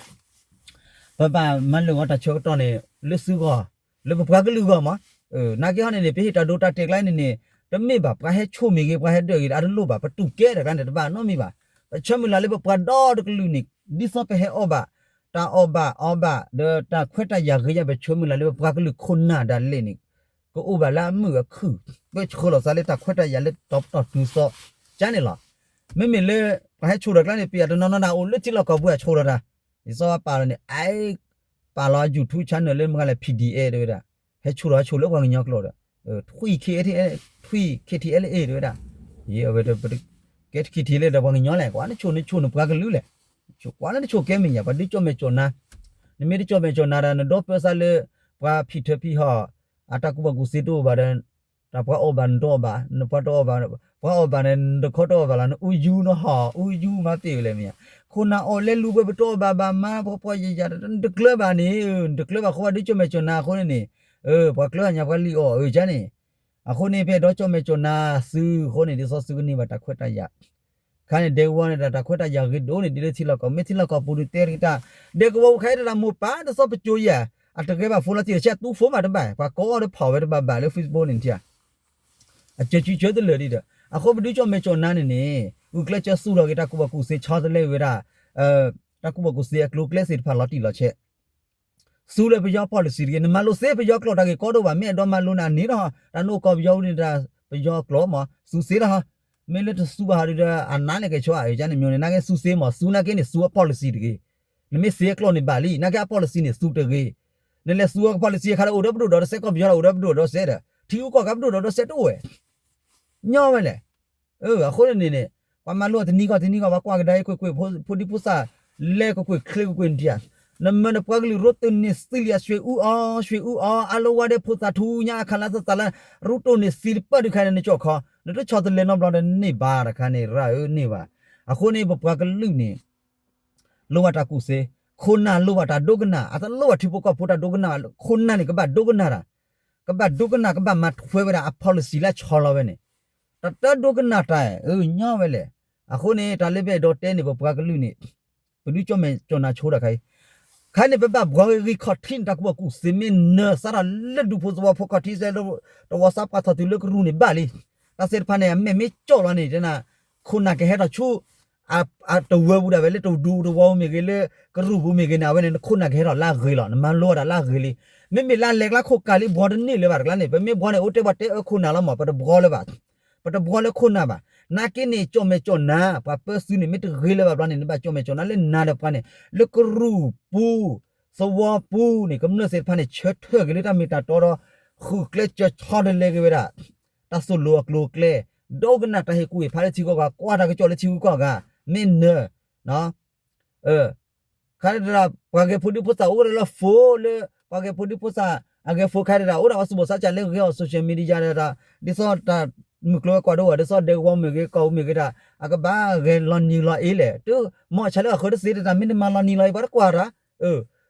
ပဘၣ်မၤလၢာ်ဂီၤတၢ်ဆၢကတီၢ်န့ၣ် လၢသုဂီၢ် လၢပပှၤကလုာ်ဂီၢ်မး. နာ်က့ဟီန့ၣ်န့ၣ် ပဟ့ၣ်တၢ်ဒိတၢ်တဲာ်ကျါန့ၣ်န့ၣ် တမ့ၢ်ဘၣ် ပှၤဟဲဆိၣ်မ့ၢ်ဂ့ၤ ပှၤဟဲဒၢးဂ့ၤ အတလိၣ်ဘၣ် ပတူၢ်ကဲတၢ်ကျါန့ၣ် တဘၣ်နီတမံၤဘၣ်. ပဆၢမုၢ်လၢ်လၢပပှၤဒီတကလုာ်န့ၣ် ဒ်သိးပဟဲအီၣ်ဘၣ် တၢ်အီၣ်ဘၣ်အီဘၣ် ဒီးတၢ်ခွဲးတၢ်ယာ်ဂ့ၤယါ ပဆၢမုၢ်လၢ်လၢပပှၤကလုာ်ခိၣ်နၢ်ဒၣ်လဲာ်န့ၣ် ကအိၣ်ဘၣ်လၢအမုာ်အခုၣ် ပဆှၢလီၤသးလၢတၢ်ခွဲးတၢ်ယာ်လၢတီပတီၢ်တုၤသီ ကန့ၣ်လီၤ. မ့မ့ၢ်လၢ ပှၤဟဲဆိၣ်တၢ်ကျါန့ၣ် ပယီၤတနီၤနီၤဒၣ်အိၣ်လၢထံလီၢ်ကီၢ်ပူၤအဆိၣ်လီၤတၢ် ဒ်သိးပာ်လီၤန့ၣ် အ ပာ်လီၤ YouTube channel လၢမ့ၢ်ဂ့ၤလဲၣ် P D A တဲဝဲဒၣ် ဟဲဆိၣ်လီၤဟဲဆိၣ်လၢပှၤကညီကျိာ်ဒီး ထွံၣ် K T L A ထွံၣ် K T L A တဲဝဲဒၣ် ယအဝဲ ကဲ K T L A ဒီးပှၤကညီလဲၣ် ကွၢ်နဆိၣ်နဆိၣ်နပှၤကလုာ်လဲၣ် ကွၢ်လၢနဆိၣ်ကဲမဲာ်ညါ ပှၤဒုးကၠီၣ်မဲာ်ကၠီၣ်နါ နမ့ၢ်တကၠီၣ်မဲာ်ကၠီၣ်နါဒီး နဒီပုၢ်ဝဲၢ်သးလၢ ပှၤဖံးထၢဖံးဟီၣ် အတၢ်ကူၣ်ဘၣ်ကူၣ်သ့တအိၣ်ဘၣ်ဒီး တၢ်ပှၤအီၣ်ဘၣ်နတအီၣ်ဘၣ် နပှၤတအီၣ်ဘၣ် ပှၤအီၣ်ဘၣ်န့ၣ် နတခီတအီၣ်ဘၣ်လီၤ နအူယူနဟီၣ် အူယူမၤပ့ၢ်ဝဲလဲၣ်မ့ၢ်ဧါ ခိၣ်နၢ်အီၣ်လဲၤလူၤပှဲၤပတအီၣ်ဘၣ်ဘၣ်မါ ပှၤပှၤယံာ်ယံာ် နတကျၢၤဘၣ်န့ၣ် နတကျၢၤဘၣ်ဃိ ပှၤဒုးကၠီၣ်မဲာ်ကၠီၣ်နါအဃိန့ၣ်န့ၣ် ပှၤကျၢၤညါပှၤလံၣ်အီၣ်အၢကန့ၣ် အဃိန့ၣ် ပအဲၣ်ဒိးကၠီၣ်မဲာ်ကၠီၣ်နါသုဃိန့ၣ် ဒ်သိးသုကန့ၢ်ဘၣ်တၢ်ခွဲးတၢ်ယာ် ခါန့ၣ် ဒဲကဝီၤန့ၣ်ဒီး တၢ်ခွဲးတၢ်ယာ်ဂ့ၤဒိၣ်န့ၣ် ဒ်လၢထံလီၢ်ကီၢ် မ့ၢ်ထံလီၢ်ကီၢ်ပူၤဒုးတဲတက့ၤတၢ် ဒဲကဝီၤပူၤခါအံၤတၢ်မိၢ်ပၢ်တသီပကၠိယဲၢ် အတဂဲၤဘၣ်ဖိလီၤတံၢ် တဆဲးသူဖိမးတဘၣ် ပှၤကိးအီၤတဖီၣ်ဝဲတဘၣ်ဘၣ်လၢ Facebook န့ၣ်ထံၣ် အကၢၤကၠံကၢၤတလၢာ်ဒံးဒီး အဃိပဒုးကၠီၣ်မဲာ်ကၠီၣ်နါန့ၣ်န့ၣ် ဂုာ်ကျဲးစၢးသူၣ်ထီၣ်က့ၤတၢ်ကူၣ်ဘၣ်ကူၣ်သ့ ဆီတလဲဝဲဒၣ် တၢ်ကူၣ်ဘၣ်ကူၣ်သ့အကျိၤကျဲသ့ၣ်တဖၣ်လီၤတံၢ်လီၤဆဲး သူလၢပယီၤ policy တဂ့ၤ နမၤလိစ့ပယီၤကျိာ်တၢ်ဂ့ၢ်ကီဒိၣ်ဘၣ် မ့ၢ်အဲၣ်ဒိးမၤလိန့ၣ် အန့ၣ်ဒီး တၢ်နအိၣ်ကီၢ်ပယီၤအူန့ၣ် တၢ်ပယီၤကျိာ်မး သူစ့လီၤ မ့ၢ်လၢတသူဘၣ်ဟီဒုးဒီး အနါလဲၣ်ကဲဆိအါ ကန့ၣ်မ့ၢ်န့ၣ် နာ်က့သူစ့မး သူနာ်က့န့ၣ် သူအ policy တဂ့ၤ နမ့ၢ်စ့အကျိာ်န့ၣ်ဘၣ်လံ နာ်က့အ policy န့ၣ် သူတဂ့ၤ နလဲၤသူအီၤက policy အခါဒီး အိၣ်ဒီးပဒိၣ်ဒီးစဲး ကီၢ်ပယီၤဒီး အိၣ်ဒီးပဒိၣ်ဒီးစဲးဒီး ထံဂုၤကီၢ်ဂၤပဒိၣ်ဒီးစဲးတအိၣ်ဝဲ ညီဝဲလဲၣ်. အဃိန့ၣ်န့ၣ် ပှၤမၤလိအီၤတနံၤဂီၢ်တနံၤဂီၢ် ပှၤကွၢ်ကဒါအံၤ ကွ့ၢ်ကွ့ၢ် ဖိဒံဖိသၣ် လဲၤကွ့ၢ်ကွ့ၢ်ချ့ကွ့ၢ်ကွ့ၢ်ဒံးဧါ. နမၢနပှၤကလုာ်ရိတၢၢ်န့ၢ်သံလံ အဆွေဦးအီၤ ဆွေဦးအီၤ အါလီၤဝါဒဲဖိသၣ်ထူညါအခါလၢသသးလၢ ရူတိၢ်န့ၢ်သံတပၣ် ဒုးခါန့ၣ် နကၠီၣ်ခီ နတဆီတလဲနီတဘျီဒီးန့ၢ်ဘၣ်တခါန့ၣ် ရၢ်ဧၢန့ၢ်ဘၣ်. အဃိန့ၣ် ပပှၤကလုာ်န့ၣ် လိၣ်ဘၣ်တၢ်ကူၣ်သ့, ခိၣ်နၢ်လိၣ်ဘၣ်တၢ်ဒိကနၣ်, အတလိၣ်ဘၣ်ထံဖိကီၢ်ဖိတၢ်ဒိကနၣ်ဘၣ်, ခိၣ်နၢ်န့ၣ် ကဘၣ်ဒိကနၣ်တၢ်, ကဘၣ်ဒိကနၣ် ကဘၣ်မၤထွဲဝဲဒၣ်အ policy လၢဆီလီၤဝဲန့ၣ်, တၢ်တဒိကနၣ်တၢ် အၢ ညီဝဲလဲၣ်. အဃိန့ၣ် တၢ်လၢပအဲၣ်ဒိးတဲန့ၣ် ပပှၤကလုာ်န့ၣ် ပဒုးကၠီၣ်မဲာ်ကၠီၣ်နါဆိဒၣ်ခါအံၤ, ခါန့ၣ် ပဘၣ်ဘှီဂ့ၤဂ့ၤခီၣ်ထံးန့ၣ် တၢ်ကူၣ်ဘၣ်ကူၣ်သ့မ့ၢ်နၢၤစးထီၣ်လၢဒူဖိသဝီဖိခီၣ်ထံးစဲး တဝီသးပှၢ်ထီၣ်တုၤလၢကရူၢ်န့ၣ်ဘၣ်လံ. တၢ်သ့ၣ်တဖၣ်န့ၣ် အမဲာ်မ့ၢ်ကၠီၣ်လီၤန့ၣ် တဲနၤ ခိၣ်နၢ်ကဟဲထီၣ်ဆူ အတဝၢပူၤဒၣ်ဝဲ လၢတဒူသဝီပူၤမ့ၢ်ဂ့ၤ လၢကရူၢ်ပူၤမ့ၢ်ဂ့ၤန့ၣ် အဝဲန့ၣ် နခိၣ်နၢ်ကဟဲထီၣ်လၢအဂ့ၤလီၤ, နမၤလိတၢ်လၢအဂ့ၤလံ. မ့မ့ၢ်လၢအလဲၤကျါခိၣ်ကၢ်လံ ဘှီတန့ၢ်လၢၤဘၣ်တကျါန့ၣ် ပမ့ၢ်ဘှီန့ၣ် အိၣ်တဲပှၤတဲအၢခိၣ်နၢ်လီၤမး ပတဘှီလၢၤဘၣ်, ပတဘှီလၢခိၣ်နၢ်ဘၣ်. နာ်က့န့ၣ် ကၠီၣ်မဲာ်ကၠီၣ်နါ ပှၤပၢဆှၢန့ၣ် မ့ၢ်တဂ့ၤလၢၤဘၣ်ဘျီန့ၣ် နဘၣ်ကၠီၣ်မဲာ်ကၠီၣ်နါလၢနၤဒီးပှၤန့ၣ် လၢကရူၢ်ပူၤ သဝီပူၤန့ၣ် ကမျၢၢ်သ့ၣ်တဖၣ်န့ၣ် ဆၢထၢၣ်က့ၤလၢတၢ်မ့ၢ်တၢ်တီဒီး ဃုကျဲစၢၤဆီတလဲက့ၤဝဲဒၣ် တၢ်သိၣ်လိအကျိၤအကျဲ, ဒိကနၣ်တၢ်ဟ့ၣ်ကူၣ်ဟ့ၣ်ဖးလၢထံဂုၤကီၢ်ဂၤ, ကွၢ်တၢ်ကစီၣ်လၢထံဂုၤကီၢ်ဂၤ, မ့ၢ်နၢၤ ခါဒၣ် ပှၤဂဲၤဖိဒံဖိသၣ်အိၣ်ဝဲဒၣ်လၢ phone လၢ ပှၤဂဲၤဖိဒံဖိသၣ် အဂဲၤ phone ခါဒၣ် အိၣ်ဒၣ်ပှၤသူၣ်ဘီၣ်သးစၢ်လၢဂဲၤအီၤ social media ဒၣ်, ဒ်သိးတၢ်မုၢ်ကျိၤဝဲၤကွာ်ဒိၣ်ဝဲ ဒ်သိးဒဲကဝီၤမ့ၢ်ဂ့ၤ ကီၢ်ပူၤမ့ၢ်ဂ့ၤဒၣ် အကဘၣ်ဂဲၤလီၤနံၤလီၤအ့လဲၣ်, တမ့ၢ်ဆါလၢအဃၢၤတသ့ တၢ်မ့ၢ်တမၤလီၤနံၤလီၤအ့ ပှၤတကွၢ်တၢ်,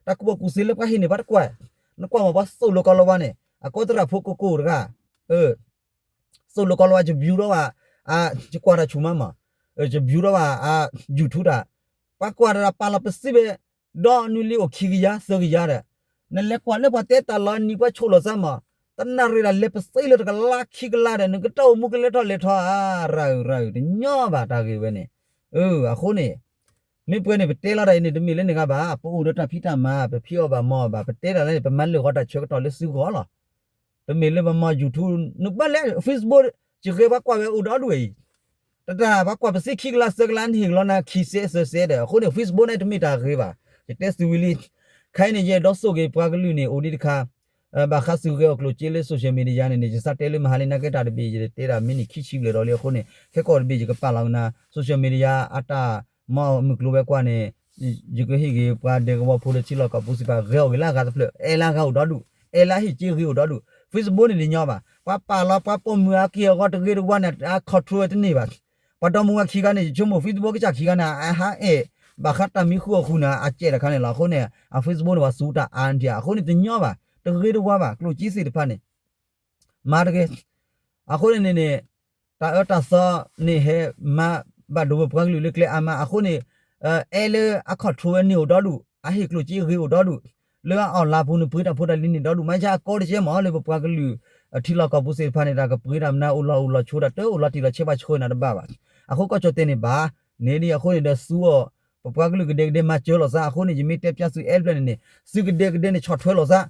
တၢ်ကူၣ်ဘၣ်ကူၣ်သ့လၢပှၤဟ့ၣ်န့ၣ် ပှၤတကွၢ်, နကွၢ်မး ပှၤသိၣ်လိကီၤလီၤဝါန့ၣ် အကီသရၣ်ဖိကိၢ်ကိၢ်တဂၤ သိၣ်လိကီၤလီၤဝါ ယ view ထီၣ်ဘၣ်, ယကွၢ်တၢ်ဆူၣ်မးမး, ယ view ထီၣ်ဘၣ် YouTube တၢ်, ပှၤကွၢ်တၢ်ပာ်လီၤပစံးဘၣ်, ဒီးနုာ်လံအိၣ်ခံကယၤသၢကယၤဒီး, နလဲၤကွၢ်လၢပှၤတဲတၢ်လီၤနံၤ ပှၤဆိၣ်လီၤသးမး, တနၣ်ရံၣ်ဒၣ်လဲၤပစံးလၢတကလးခံကလးဒီး နကတၢၢ်အိၣ်မူကလဲၤထီၣ်လဲၤထီၣ်ဧါ, ရၢ်ဧၢရၢ်ဧၢ တညီဘၣ်တၢ်ဂ့ၢ်ဝဲန့ၣ်, အဃိန့ၣ် မ့ၢ်ပှဲၤန့ၣ် ပတဲလီၤတၢ်အံၤန့ၣ် တမ့ၢ်လၢန့ၣ်ဂၤဘၣ်, ပအိၣ်ဒီးတၢ်ဖံးတၢ်မၤ ပဖံးအီၣ်ဘၣ်မၤအီၣ်ဘၣ် ပတဲတၢ်လၢန့ၣ် ပမၤလၢာ်ဃီတၢ်ဆၢကတီၢ်လၢသုဂီၢ်လီၤ. တမ့ၢ်လၢပမၤ YouTube နကွၢ်လၢ Facebook ယဂဲၤပှၤကွၢ်ဝဲအိၣ်ဒီဒူၣ်အံၤ, တတၢ်ပှၤကွၢ်ပစံးခံကလးသၢကလး နဟ့ၣ်လီၤနၤခံစဲးသၢစဲးဒီး အဃိန့ၣ် Facebook န့ၣ်တမ့ၢ်တၢ်ဂ့ၤဘၣ်, ယတဲသုဝံၤလံ. ခဲအံၤန့ၣ် ယအဲၣ်ဒိးသိၣ်က့ၤပှၤကလုာ်န့ၣ် အိၣ်ဒံးတခါ ဘၣ်ဃးသုဂဲၤအီၣ်ကျိၣ်စ့လၢ social media န့ၣ်န့ၣ် ယသးတဲလၢမဟါလံ နာ်က့တၢ်တဘ့ၣ် ယတဲဒၣ်မ့ၢ်န့ၣ် ခံဆံဘျဲၣ်ဒီးလံအဃိန့ၣ် ခဲကီၢ်တဘ့ၣ် ယကပာ်လီၤကနၤ social media အတၢ်မၤမုၢ်ကျိၤဝဲၤကွာ်န့ၣ် ယကဟ့ၣ်ဂ့ၤပှၤဒဲကဝီၤဖိလၢထံလီၢ်ကီၢ်ပူၤစံးပာ် ဂဲၤအီၣ်ဂ့ၤလၢအဂၤတဖျၢၣ် အဲၣ်လၢအဂၤအိၣ်ဒီဒူၣ် အဲၣ်လၢအဟ့ၣ်က့ၤဂ့ၤအိၣ်ဒီဒူၣ် Facebook န့ၣ်တညီဘၣ် ပှၤပာ်လီၤပှၤပိာ်မုၣ်အက့ၢ်အဂီၤတဂ့ၤတဝါန့ၣ် အ control ဝဲတန့ၢ်ဘၣ် ပှၤဒီမါဝၤခံဂၤန့ၣ် ယဆိကမိၣ် Facebook ကစၢ်ခံဂၤန့ၣ် အဟးအဲၣ် ဘၣ်ဃးတၢ်မံဃုာ်အီၣ်ဃုာ်န့ၣ် အကဲတခါန့ၣ်လီၤ. အဃိန့ၣ် အ Facebook န့ၣ် ပှၤသူတၢ်အါဒံး အဃိန့ၣ်တညီဘၣ် တဂ့ၤတဝါဘၣ် ကျိၣ်စ့သ့ၣ်တဖၣ်န့ၣ် မၤတဂ့ၤ. အဃိန့ၣ်န့ၣ်န့ၣ် တၢ်အၢတၢ်သီန့ၣ်ဟဲမၤဘၣ်ဒိဝဲပှၤကလုာ်လၢကျဲအါမး အဃိန့ၣ် အဲၣ်လၢအ control ဝဲန့ၣ်အိၣ်ဒီဒူၣ် အဟ့ၣ်ကျိၣ်စ့ဂ့ၤအိၣ်ဒီဒူၣ် လၢအ online ပူၤန့ၣ် ပှ့ၤတၢ်ဖိတၢ်လံၤန့ၣ်ဒီဒူၣ် မ့ၢ်ဆါအကီတကဲမး လၢပပှၤကလုာ် ထံလီၢ်ကီၢ်ပူၤသ့ၣ်တဖၣ်န့ၣ် တၢ်ကပှ့ၤတၢ်မနုၤအိၣ်လီၤအိၣ်လီၤဆိတၢ် တအိၣ်လီၤတံၢ်လီၤဆဲးဘၣ်ဆှၢနၤတဘၣ်ဘၣ်. အဃိကီၢ်ကၠီၣ်တဲာ်န့ၣ်ဘၣ် န့ၣ်ဒ်အဃိန့ၣ်ဒီးသူအီၤ ပပှၤကလုာ်ကဒဲကဒဲမၤစၢၤလိာ်သး အဃိန့ၣ် ယမ့ၢ်တဲပျၢ်သုအဲၣ်ဖျၢၣ်န့ၣ်န့ၣ် သုကဒဲကဒဲန့ၣ် ဆီၣ်ထွဲလိာ်သး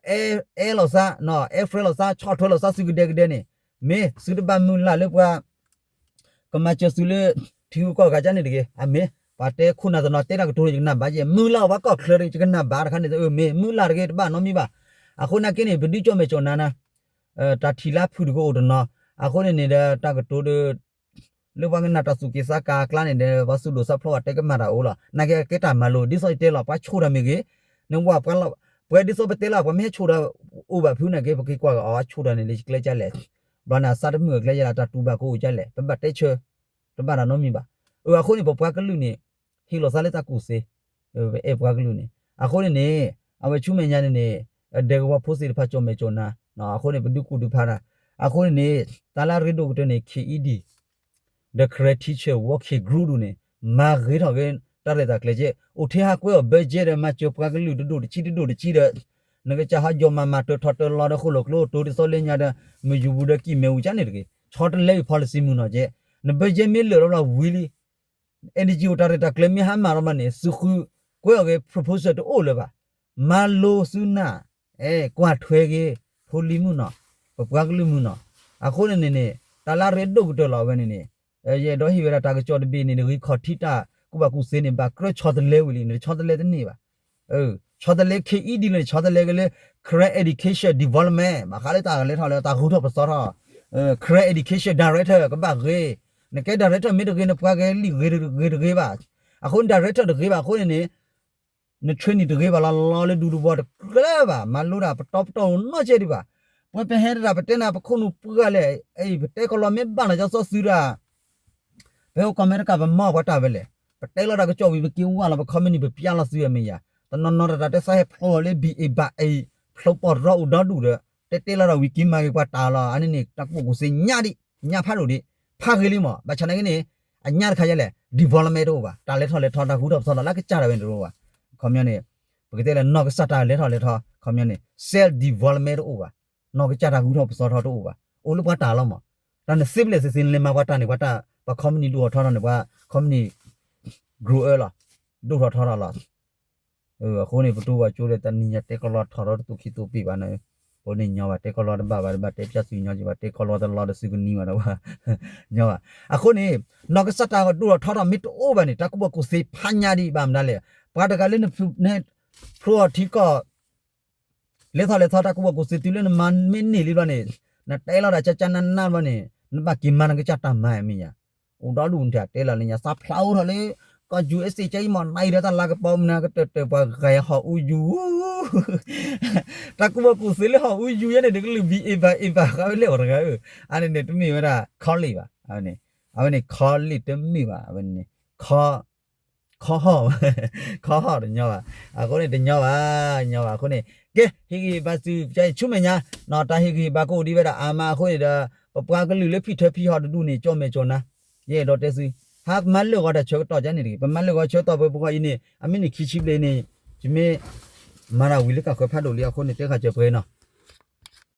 အဲၣ်လိာ်သး အဲၣ် friend လိာ်သး ဆီၣ်ထွဲလိာ်သး သုကဒဲကဒဲန့ၣ် မ့ၢ်သုတဘၣ်မုၢ်လၢ်လၢပှၤ ကမၤစၢၤသုလၢ ထံဂုၤကီၢ်ဂၤကန့ၣ်တဂ့ၤ အမ့ၢ် ပှၤတဲခိၣ်နၢ်တနီၤ တဲတၢ်ကတိၤန့ၣ် ယကနၣ်ဘၣ်ယဲ မုၢ်လၢ်ဝဲကီၢ်ချၢ ယကနၣ်ဘၣ်တခါန့ၣ် မ့ၢ်မုၢ်လၢ်တဂ့ၤ တဘၣ်နီတမံၤဘၣ်. အဃိနာ်က့န့ၣ် ပဒုးကၠီၣ်မဲာ်ကၠီၣ်နါနၤ တၢ်ထံၣ်လၢဖုၣ်တကအိၣ်တနီၤ အဃိန့ၣ်န့ၣ်ဒီး တၢ်ကတိၤဒီး လၢပှၤကနၣ်တၢ်သူၣ်က့သးကါအကျါန့ၣ်ဒီး ပှၤသူၣ်ဒိၣ်သးဖျိးဘၣ်တဲကမၣ်တၢ်အိၣ်လီၤ. နာ်က့ကဲတၢ်မၤလိ ဒ်သိးယတဲလီၤ ပှၤဆိၣ်တၢ်မ့ၢ်ဂ့ၤ နဝၤပှဲၤလီၤ ပှဲၤဒ်သိးပတဲလီၤ ပှၤမ့ၢ်ဟဲဆိၣ်တၢ်အိၣ်ဘၣ်ဖုးနာ်က့ ပက့ၤကွၢ်က့ၤအီၤ ဆိၣ်တၢ်န့ၣ်လၢကျဲကလဲၣ် ဘျီန့ၣ် အသးတမုာ်အကျဲယဲလၢတၢ်တူၢ်ဘၣ်ကအိၣ်ကလဲၣ် ပဘၣ်တဲဆၢ တဘၣ်တၢ်နီတမံၤဘၣ်. အဃိန့ၣ် ပပှၤကလုာ်န့ၣ် ဟ့ၣ်လီၤသးလၢတၢ်ကူၣ်သ့ ပအဲၣ်ပှၤကလုာ်န့ၣ် အဃိန့ၣ်န့ၣ် အဝဲဆူမဲာ်ညါန့ၣ်န့ၣ် ဒဲကဝီၤဖိသ့ၣ်တဖၣ်ကၠီၣ်မဲာ်ကၠီၣ်နါ အဃိန့ၣ် ပဒုးကူၣ်ဒုးဖးတၢ် အဃိန့ၣ်န့ၣ် တၢ်လၢအရ့ဒိၣ်ကတၢၢ်န့ၣ် KED ဒီး Karen Teacher Working Group ဒူၣ်န့ၣ် မၤဂ့ၤထီၣ်က့ၤ တၢ်ရဲၣ်တၢ်ကျဲၤကဲ အိၣ်ထဲဟးကွဲအီၤ budget ဒီး မၤစၢၤပှၤကလုာ်တဒူၣ်တဆံတဒူၣ်တဆံဒီး နကစၢ်ဟးယီၤမၤမၤတၢၤထီၣ်တၢၤလီၤဒီး ဃိၣ်လိာ်ကျိတိၤဒ်သိးလၢညါဒီး မုၢ်ယူၤပူၤဒီးကံၢ်မဲာ်ဝူၤကန့ၣ်တဂ့ၤ ဆီတလဲအံၤ policy မုၢ်နီၢ်ကဲ န budget မ့ၢ်လၢာ်လီၤဘျီဝံၤလံ NGO တၢ်ရဲၣ်တၢ်ကျဲၤမ့ၢ်ဟါမၢ်လီၤဘျီန့ၣ် သုဃုကွဲအီၤက့ၤ proposal တအိၣ်လၢၤဘၣ်. မၤလိသုနၢ် အဲ ကွၢ်ထွဲက့ၤ ဖိလံၤမုၢ်နီၢ် ပပှၤကလုာ်မုၢ်နီၢ် အဃိန့ၣ်န့ၣ်န့ၣ် တၢ်လၢအရ့ဒိၣ်ကတၢၢ်လီၤအဝဲန့ၣ်န့ၣ် ယအဲၣ်ဒိးဟ့ၣ်ဝဲဒၣ်တၢ်ကစီၣ်တဘ့ၣ်န့ၣ် တဂ့ၤခီၣ်ထံးတၢ်ကူၣ်ဘၣ်ကူၣ်သ့န့ၣ် ဘၣ်ကြၢးဆီတလဲဝံၤလံ နတဆီတလဲတန့ၢ်ဘၣ်. ဆီတလဲ K E D လၢ ဆီတလဲက့ၤလၢ Karen Education Development ဘၣ်ဃးလၢတၢ်လဲၤထီၣ်လဲၤထီၣ် တၢ်ဂုၤထီၣ်ပသီထီၣ်, Karen Education Director ကဘၣ်ဂ့ၤ, နကဲ director မ့ၢ်တဂ့ၤ နပှၤဂဲၤလံာ်ဂ့ၤတဂ့ၤဘၣ်. အဃိန့ၣ် director တဂ့ၤဘၣ်အဃိန့ၣ်န့ၣ် န training တဂ့ၤဘၣ်လီၤလီၤလၢဒူတဝီတကျၢၤဘၣ်, မၤလိတၢ်ပတီပတီနီတစဲးဒံးဘၣ်. ပဝဲပဟဲတၢ်ပတဲနၤ ပခိၣ်နူာ်ပှၢ်လဲၣ်, အံၤ ပတဲကီၢ်လီၤမ့ၢ်ဘၣ်နၤ ကၠီစီသုဒၣ် ပဟဲအိၣ်ကီၢ်အမဲရကၤ ပမၤပှၤတၢ်ဝဲလဲၣ်. ပတဲလီၤတၢ်ကစီၣ်ဝံၤ ပက့ၤဝၢ်လီၤ ပ company ပပျၢ်လီၤသုဝဲမ့ၢ်ယၤ, တနီၤနီၤတၢ်တၢ်တဲစးဟဲဖျိလၢ ဘံၣ်အ့ၣ်ဘၣ်အ့ၣ် ဖျိပီၢ်ရီအိၣ်ဒီဒူၣ်ဒီး တဲတဲလီၤတၢ်ဝံၤက့ၤမၤဂ့ၤပှၤတၢ်လီၤ. အန့ၣ်န့ၣ် တၢ်ကူၣ်ဘၣ်ကူၣ်သ့ညါဒံး ညါဖးဒိၣ်ဒံး ဖးဂ့ၤလံမး. ဘၣ်ဆၣ်နာ်က့န့ၣ် အညါတခါယဲလဲၣ် development တအိၣ်ဘၣ်, တၢ်လဲၤထီၣ်လဲၤထီ တၢ်ဂုၤထီၣ်ပသီထီၣ် လၢကစၢ်ဒၣ်ဝဲန့ၣ်တအိၣ်ဘၣ်. ခီပညီန့ၣ် ပကတဲလၢ နီၢ်ကစၢ်တၢ်လဲၤထီၣ်လဲၤထီ ခီပညီန့ၣ် self development တအိၣ်ဘၣ်, နီၢ်ကစၢ်တၢ်ဂုၤထီၣ်ပသီထီၣ်တအိၣ်ဘၣ်, အိၣ်လၢပှၤတၢ်လီၤမး. တၢ်န simple စ့စ့ နလဲၤမၤပှၤတၢ်န့ၣ် ပှၤတၢ် ပှၤ company ဒိၣ်ထီၣ်ထီထီၣ်န့ၣ် ပှၤ company grow လီၤ, ဒိၣ်ထီၣ်ထီထီၣ်လီၤ. အဃိန့ၣ် ပတူၢ်ဘၣ်ကၠိဒီး တနံၤညါတဲကီၢ်လီၤထီၣ်ထီတသိးခံသိးပ့ၢ်ဘၣ်န့ၣ်, အဃိန့ၣ်ညီဘၣ် တဲကီၢ်လီၤတဘၣ်ဘၣ်တဘၣ် တဲပၠၣ်သုညီကဘၣ် တဲကီၢ်လီၤတလီၤဒီးသုကနံၤဘၣ်ဒီးဘၣ် ညီဘၣ်. အဃိန့ၣ် နီၢ်ကစၢ်တၢ်ဒိၣ်ထီၣ်ထီထီၣ်မ့ၢ်တအိၣ်ဘၣ်န့ၣ် တၢ်ကူၣ်ဘၣ်ကူၣ်သ့ဖးညါဒံးဘၣ်မတၤလဲၣ်. ပှၤတဂၤလၢနဖျိအီၤထံကီၢ် လဲၤထီၣ်လဲၤထီ တၢ်ကူၣ်ဘၣ်ကူၣ်သ့တုၤလၢနမၤမ့ၢ်န့ၢ်လံဘျီန့ၣ် နတဲလီၤတၢ်ကၠၢ်ကၠၢ်နးနးဘျီန့ၣ် နဘၣ်က့ၤမၤနကစၢ်တၢ်မၤမ့ၢ်ယၤ, အိၣ်ဒီဒူၣ်နတၢ်တဲလီၤလၢညါ သးဖျါအိၣ်ထီၣ်လၢ ကီၢ် ယူၣ်အ့စ့ၣ် ကၠီအံၤမး နအံၤဒီးတၢ်လၤကပီၤမနုၤကတၢၢ်တၢၢ် ပှၤဂၤဟီၣ်အူယူၤ တၢ်ကူၣ်ဘၣ်ကူၣ်သ့လၢဟီၣ်အူယူၤယဲန့ၣ် တကလုာ်ဘံၣ်အ့ၣ်ဘၣ်အ့ၣ်ဘၣ်ဃးဝဲလဲၣ် ပှၤတဂၤဧၢ, အန့ၣ်န့ၣ် တမ့ၢ်ဝဲဒၣ် college ဘၣ်, အဝဲန့ၣ် college တမ့ၢ်ဘၣ်, အဝဲန့ၣ် ခီဟီၣ်, ခီဟီၣ်တညီဘၣ်, အဃိန့ၣ်တညီဘၣ်, ညီဘၣ်အဃိန့ၣ် ကဲ ဟ့ၣ်ဂံၢ်ဟ့ၣ်ဘါသု ကၠီအံၤဆူမဲာ်ညါ, တၢ်ဟ့ၣ်ဂံၢ်ဟ့ၣ်ဘါကအိၣ်ဒံးဝဲဒၣ်အါမးအဃိန့ၣ်ဒီး ပပှၤကလုာ်လၢဖံထၢဖံဟီၣ်တဒူၣ်န့ၣ် ကၠီမဲာ်ကၠီနါ, ယအဲၣ်ဒိးတဲသု, ဟးမၤလၢာ်ဂီၤတၢ်ဆၢကတီၢ်ကန့ၣ်တဂ့ၤ, ပမၤလၢာ်ဂီၤဆၢကတီၢ်ပှဲၤပဂီၢ်အံၤန့ၣ် အမ့ၢ်န့ၣ်ခံဆံဘျဲၣ်အံၤန့ၣ် ယမ့ၢ်မၤတၢ်ဝံၤလၢကၣ်ဃၢၤဖးဒိၣ်လံအဃိန့ၣ် တဲဃာ်စၢၤပှဲၤနီၤ,